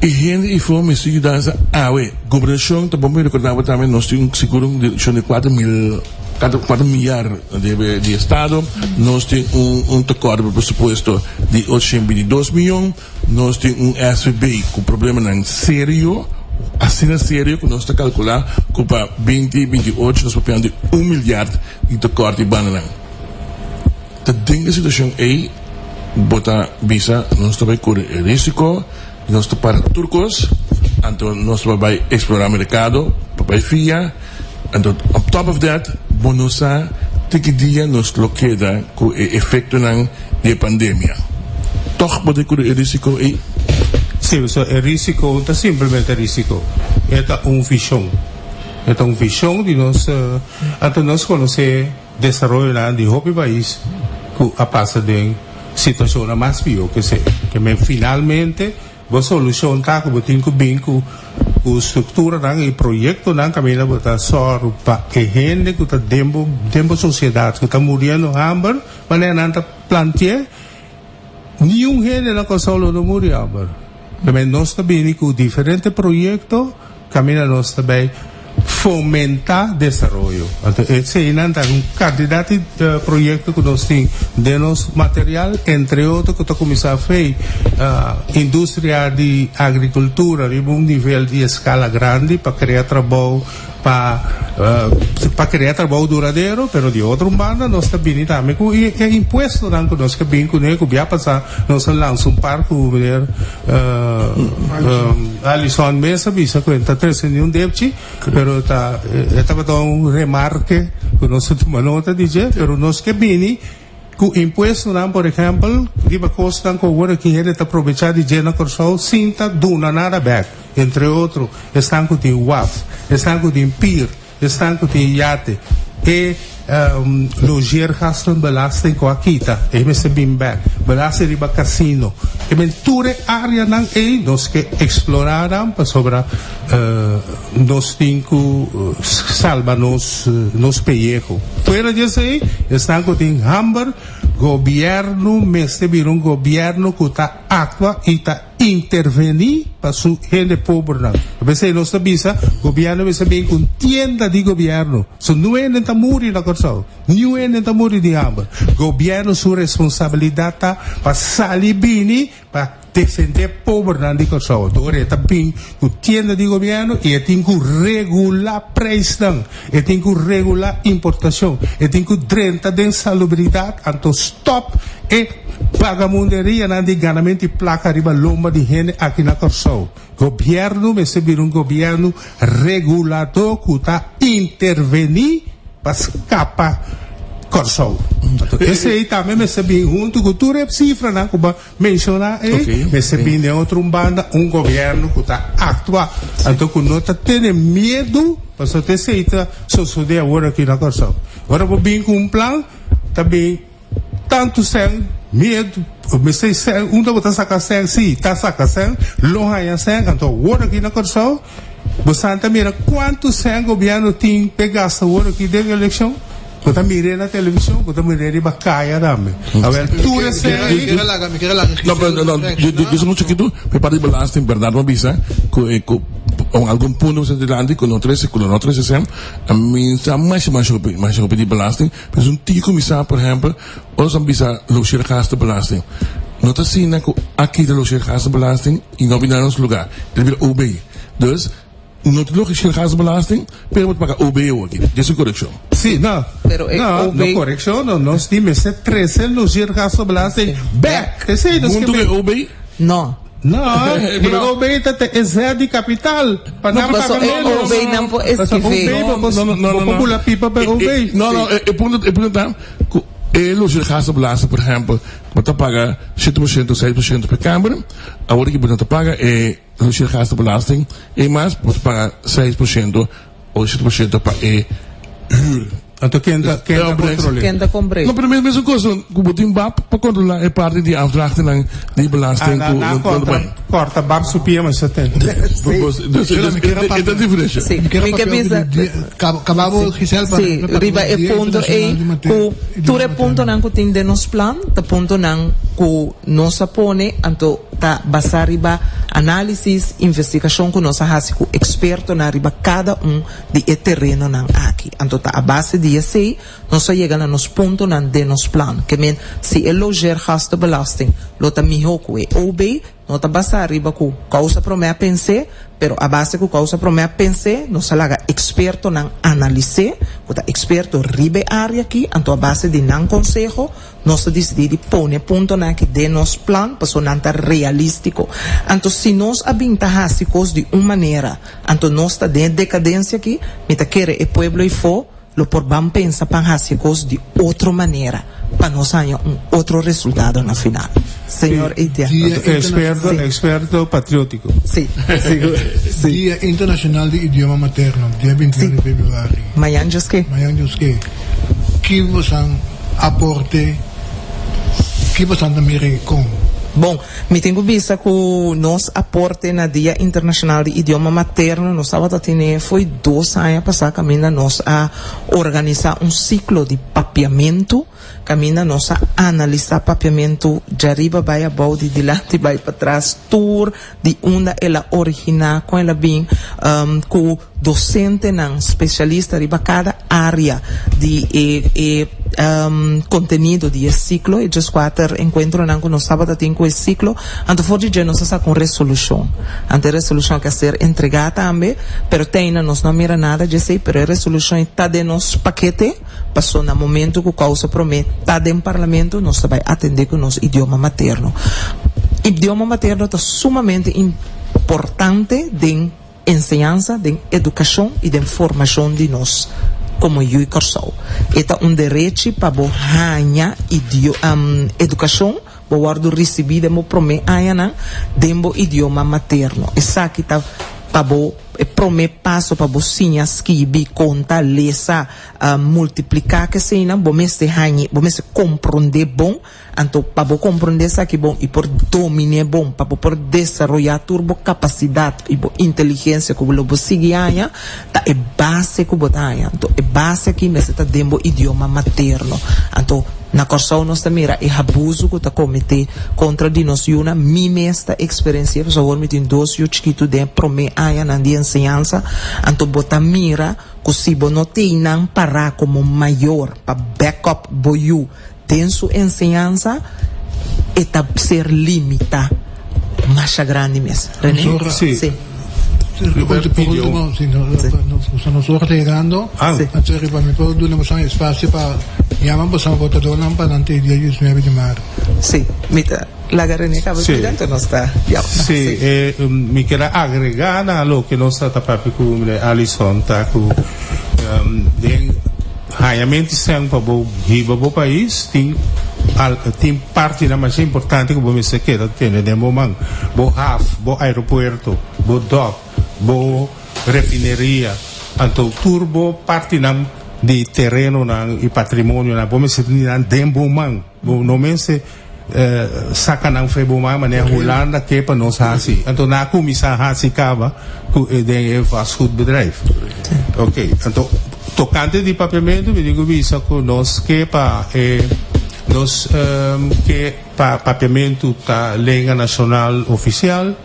E hende ifo mester yudansa awe. Gobernashon ta bon pa mi rekordá bo tambe nos tin un sigur un direkshon di kuater mil kuater miar debe di estado. Nos tin un un tekort di presupuesto di ocho shen binti dos miyon. Nos tin un SVB ku problemanan serio, asina serio ku nos ta kalkulá ku pa binti 28 nos papiando di un milyard di tekort di bandanan. Ta den e situashon ei bo ta bisa nos ta bai kore e risiko, nos ta para tur kos, anto nos ta bai eksplorá merkado pa bai fia, anto on top of that bo no sa te ki dia nos lo keda ku e efektonan di e pandemia. Tòg bo ta kuri e risiko ei? Sí, pasobra e risiko no ta simplemente risiko, e ta un vishon. E ta un vishon di nos, anto nos konosé desaroyonan di hopi pais ku a pasa den situashonnan mas pió ku esei. Ke men finalmente Bo solushon ta ku bo tin ku bin ku ku strukturanan i proyektonan kaminda bo ta sòru pa e hende ku ta den bo den bo sosiedat ku ta muriendo hamber, manera nan ta planti'é, niun hende na Kòrsou lo no muri hamber. Tambe nos ta bini ku diferente proyekto Caminda nos ta bay fomenta desaroyo. Anto eseynan ta un cantidad di proyecto cu nos tin den nos material, entre otro cu ta cuminsa fey industria di agricultura riba un nivel di escala grandi pa crea trabou, pa pa crea trabou duradero, pero di otro un banda nos ta bini tambe cu e impuestonan cu nos ke bin cune cu bia pasa nos a lansa un par cu meneer Alison mes a bisa cu e ta trece ni un depchi, pero ta e tabata un remarke cu nos a tuma nota di dje, pero nos ke bini cu impuestonan por ehempel riba cosnan cu awor aki hende ta probecha di dje na Corsou sin ta duna nada bek, entre otro esnan cu tin waf, esnan cu tin pier. Esnan ku tin yate, e logeergastenbelasting ku a kita, e mester bin bek. Belasting riba kasino. E men tur e areanan ei nos ke eksplorá nan pasobra nos tin ku salba nos nos peyeho. Fuera di esei, esnan ku tin hamber, gobièrnu mester bira un gobièrnu ku ta aktua i ta. Intervení pa su hende pobernan. P'esei nos ta bisa, Gobièrnu mester bin ku un tienda di gobièrnu. So niun hende ta muri na Kòrsou. Niun hende ta muri di hamber. Gobièrnu su responsabilidat ta pa sali bini pa defendé pobernan di Kòrsou. Anto ora e ta bin ku tienda di gobièrnu i e tin ku regulá preisnan, e tin ku regulá importashon, e tin ku drenta den salubridat, anto stòp e. Bagamunderianan di ganamento di plaka riba lomba di hende aki na Kòrsou. Gobièrnu mester bira un gobièrnu reguladó ku ta intervení pa skapa Kòrsou. Anto esei tambe mester bin huntu ku tur e sifranan ku bo a menshoná ei, mester bin den otro un banda un gobièrnu ku ta aktua, anto ku no ta tene miedu, pasobra esei ta sosodé awor aki na Kòrsou. Ora bo bin ku un plan ta bin. Tantu sèn, miedu, mester sèn, unda bo ta saka sèn? Sí, ta saka sèn, lo haña sèn, anto awor aki na Kòrsou. Bosan ta mira kuantu sèn gobièrnu tin p'e gasta awor aki den elekshon? Bo ta mir'é na televishon, bo ta mir'é riba kaya tambe. Awel, tur e sèn ei. No, pero no, yo soy mucho chiquito, pero parte di belasting, berdad bo a bisa cu e cu algun punto bo sa dilanti cu no trece, cu lo no trece sèn, mi sa masha masha hopi, masha hopi di belasting, pero es un tiki cuminsa, por ehempel, Ora nos a bisa logeergastenbelasting, no ta asina cu a kita logeergastenbelasting y no a bini na nos lugar. El a bira OB. Dus, no ta logeergastenbelasting, pero bo ta paga OB awor aki. Dje su coreccion. Sí, no. Pero e No, OB. no coreccion no. Nos tin mester trece logeergastenbelasting bek. Esey nos Hunto ke cu e be. OB? No. No, e OB ta te e zet di capital. Pa nan Paso paga e menos. OB nan por Paso esquive. OB bo No, no, no, bo no, por no. bula pipa pa e OB. No, no, e punto, e punto ta cu e logeergastenbelasting, por ehempel, bo ta paga 7%, 6% per kamer, awor ki bo no ta paga e logeergastenbelasting, e mas bo ta paga 6% o 7% pa e huur. Anto ken ta ken ta kontrol'é? Ken ta kompr'é? No, pero mesun kos, ku bo tin bab pa kontrolá e parti di afdrachtennan di belasting Ah, ku na no kontra bai. kòrta bab su pia masha ten. Sí. Dus e ta diferensha. Sí. Mi ke bisa. Kababo Giselle pa Sí, riba e punto ei ku tur e puntonan ku tin den nos plan ta puntonan ku nos a pone anto ta basá riba análisis, investigashon ku nos a hasi ku ekspertonan riba kada un di e terenonan aki. Anto ta a base di esei nos a yega na nos puntonan den nos plan. Ke men si e logeergastenbelasting lo ta mihó ku e OB, No ta basá riba ku kousa promé a pens'é, pero a base ku kousa promé a pens'é, nos a laga ekspertonan analis'é, ku ta eksperto riba e área akí, anto a base di nan konseho, nos a disidí di pone e puntonan akí den nos plan, pasobra nan ta realístiko. Anto si nos a bin ta hasi kos di un manera, anto nos ta den e dekadensia akí, mi ta kere e pueblo ei fó lo por ban pensa pan hasi e kos di otro manera pa nos haña un otro resultado na final. Señor Itier. Dia Experto, Sí. experto patriótico. Sí, sigur. Sí. Dia Internacional di Idioma Materno, dia 29 di februari. Mañan djoske. Mañan djoske. Ki bosan aporte, ki bosan ta mira i kon? Bon, mi tin ku bisa ku nos aporte na Dia Internashonal di Idioma Materno nos tabata tene fo'i dos aña pasá kaminda nos a organisá un siklo di papiamentu, kaminda nos a analisá papiamentu djariba bai abou, di dilanti bai patras, tur di unda el a originá, kon el a bin, ku dosentenan spesialista riba kada área di e e kontenido di e siklo, e djeskuater enkuentronan ku nos tabata tin ku e siklo. Anto for di dje nos a saka un resolushon. Anto e resolushon aki a ser entregá tambe, pero te ainda nos no a mira nada dje esei, pero e resolushon ei ta den nos pakete, paso na momento ku kousa promé ta den parlamento nos ta bai atendé ku nos idioma materno. Idioma materno ta sumamente importante den. Enseñansa den edukashon i den formashon di nos komo yu i Kòrsou. E ta un derechi pa bo haña edukashon, bo wòrdu risibí den bo promé añanan den bo idioma materno. Esaki ta pa bo e promé paso pa bo siña skibi, konta, lesa, multipliká keseinan. Bo mester hañ'e, bo mester komprondé bon. Anto, pa bo komprondé esaki bon i por domin'é bon, pa bo por desaroyá tur bo kapasidat i bo inteligensia ku lo bo sigui haña, ta e base ku bo ta haña. Anto, e base aki mester ta den bo idioma materno. Anto, na Kòrsou nos ta mira e habuzu ku ta kometé kontra di nos yunan. Mi mes ta eksperensi'é, pasobra awor mi tin dos yu chikitu den e promé añanan di enseñansa. Anto, bo ta mira ku si bo no tei nan pará komo mayor pa back up bo yu, Den su enseñansa e ta ser limita masha grandi mes. René? Nos Sí. Por ultimo, si nos ora ta yegando, anto riba mi por duna boso un espacio pa yama boso votadornan pa nan te dia 19 di maart. Sí, mi ta laga René caba explica anto nos ta yama. Sí, mi kier a agrega na loke nos ta papia cu meneer Alison ta cu den Hañamento sèn pa bo hiba bo pais tin al tin partinan masha importante ku bo mester keda tene den bo man. Bo haf, bo aeropuerto, bo dòk, bo refineria, anto tur bo partinan di terenonan i patrimonionan bo mester tene nan den bo man. Bo no mester. Saka nan fe bo man manera Hulanda ke pa nos hasi. Anto nan a kuminsá hasi kaba ku e den e vastgoedbedrijf. Ok, anto tokante di papiamentu mi tin ku bisa ku nos ke pa e nos ke pa papiamentu ta lenga nashonal ofisial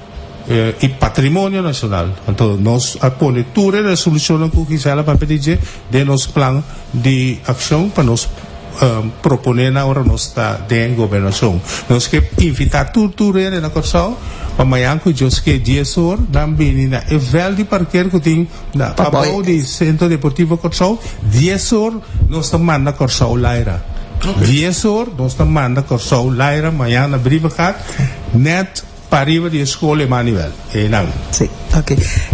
i patrimonio nashonal. Anto nos a pone tur e resolushonnan ku Gisela papia di dje den nos plan di akshon pa nos proponé nan ora nos ta den gobernashon. Nos ke invitá tur tur hende na Kòrsou pa mañan ku Dios ke dies or nan bini na e vèlt di parker ku tin na pabou di Sentro Deportivo Kòrsou. Dies or nos ta manda Kòrsou laira. Dies or nos ta manda Kòrsou laira mañan na Brievengat nèt Pariba di e skol Emmanuel, einan. Sí, ok.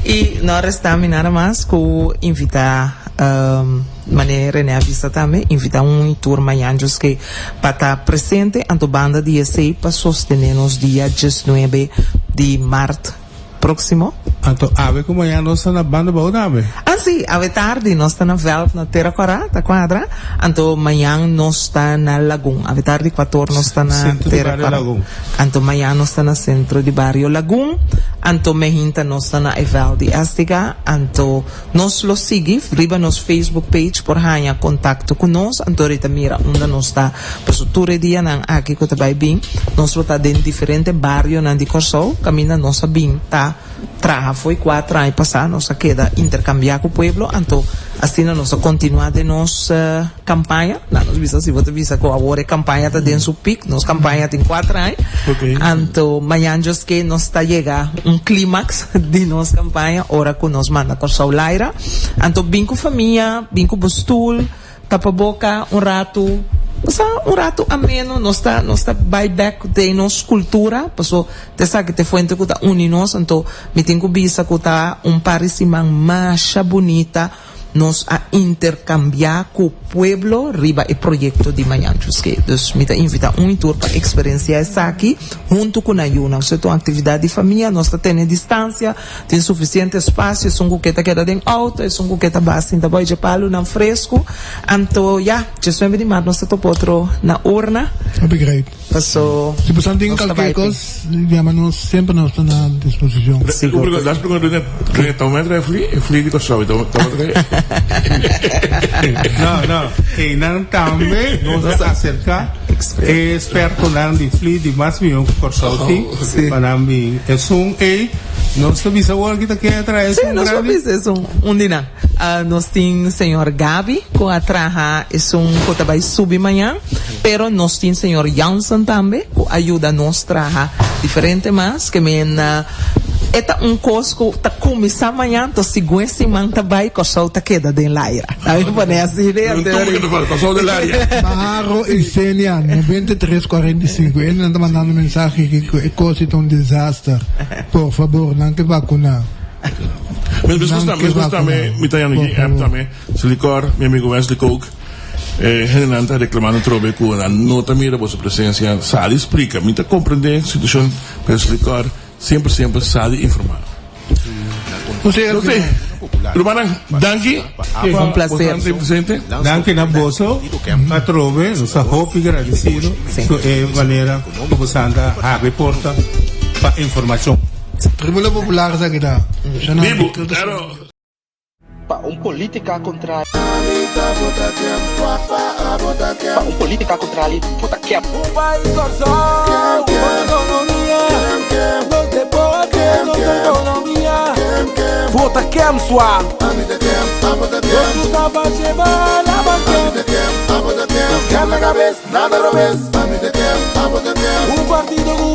I no resta mi nada mas ku invitá, manera René a bisa tambe, invitá un i tur mañan djoske pa ta presente anto banda di esei pa sostené nos dia diesnuebe di mart próksimo. Anto awe ku mañan nos ta na banda bou tambe? Ah sí, awe tardi nos ta na vèlt na Tera Kòrá, ta kuadra. Anto mañan nos ta na Lagun. Awe tardi kuator nos ta na Sentro di Tera Bario Kòrá. Lagun. Anto mañan nos ta na Sentro di Bario Lagun. Anto mehinta nos ta na e vèlt di Estiga. Anto nos lo sigui riba nos Facebook page por haña kontakto ku nos. Anto rita mira unda nos ta. Paso tur e dianan aki ku ta bai bin, nos lo ta den diferente barionan di Kòrsou kaminda nos a bin ta traha fo'i kuater aña pasá. Nos a keda interkambiá ku pueblo, anto asina nos a kontinuá den nos kampaña. Na nos bisa si bo ta bisa ku awor e kampaña ta den su pik, nos kampaña tin kuater aña. Anto mañan djoske nos ta yega un klimaks di nos kampaña ora ku nos manda Kòrsou laira. Anto bin ku famia, bin ku bo stul. Tapa boka un ratu, pasa un ratu ameno, nos ta nos ta bai bek den nos kultura, paso ta esaki ta e fuente ku ta uni nos, anto mi tin ku bisa ku ta un par di siman masha bunita nos a interkambiá ku pueblo riba e proyekto di Mañan Chuské. Dus mi ta invitá un i tur pa eksperensiá esaki huntu ku nan yunan. So ta un aktividat di famia, nos ta tene distansia. Tin sufisiente espasio, esun ku ke ta keda den outo, esun ku ke ta bas sinta bou dje palunan fresku. Anto ya, djesnuebe di mart nos ta topa otro na urna. Hopi great. Paso Si boso tin nos ta kalke bai kos, yama nos, semper nos ta na disposishon. Sigur ku si. Last pregunta, René, René, ta momento e fli, e fli di Kòrsou, ta ta momento No, no, einan tambe nos a aserká e ekspertonan di fli di mas mihó ku Kòrsou tin, pa nan bin. Esun ei. Nos ta bisa awor ki ta keda traha Sí, esun nos por grandi. bisa esun un di nan. Nos tin señor Gaby cu a traha esun cu ta bay subi mañan, pero nos tin señor Jansen tambe cu a yuda nos traha diferente mas ke men e ta un cos cu ta cuminsa mañan to sigun e siman ta bay Corsou ta keda den laira. Ta mi pone asi de Un tumba ke ta fala, Corsou den laria. Maharo y Senia, 93 45, Elnan ta mandando mensahe aki cu e cos ta un disaster. Por fabor, nan ke vacuná. Mes mes Nan gusta, ke mes gusta vacuná. me, mi ta yama Por aquí app favor. tambe, Silicor, mi amigo Wesley Kook, eh, hendenan ta reclamando trobe cu nan no ta mira boso presencia. Sali splica, mi ta comprende situacion, pero Silicor semper semper sali informa. José, José, rumannan, danki Un placer. pa presente. Danki na boso atrobe, nos ta hopi gradecido cu e manera cu boso anda habri porta pa informacion. Tribuna Popular esaki ta. Bibu, claro. Pa un politica contrali. Pa un politica contrali vota kep. Un pais Kòrsou, nos ekonomia, nos deporte, nos ekonomia. Vota kem swa. Nos gusta pa laba kem. Kem na kabes, nada robes. Un partido ku.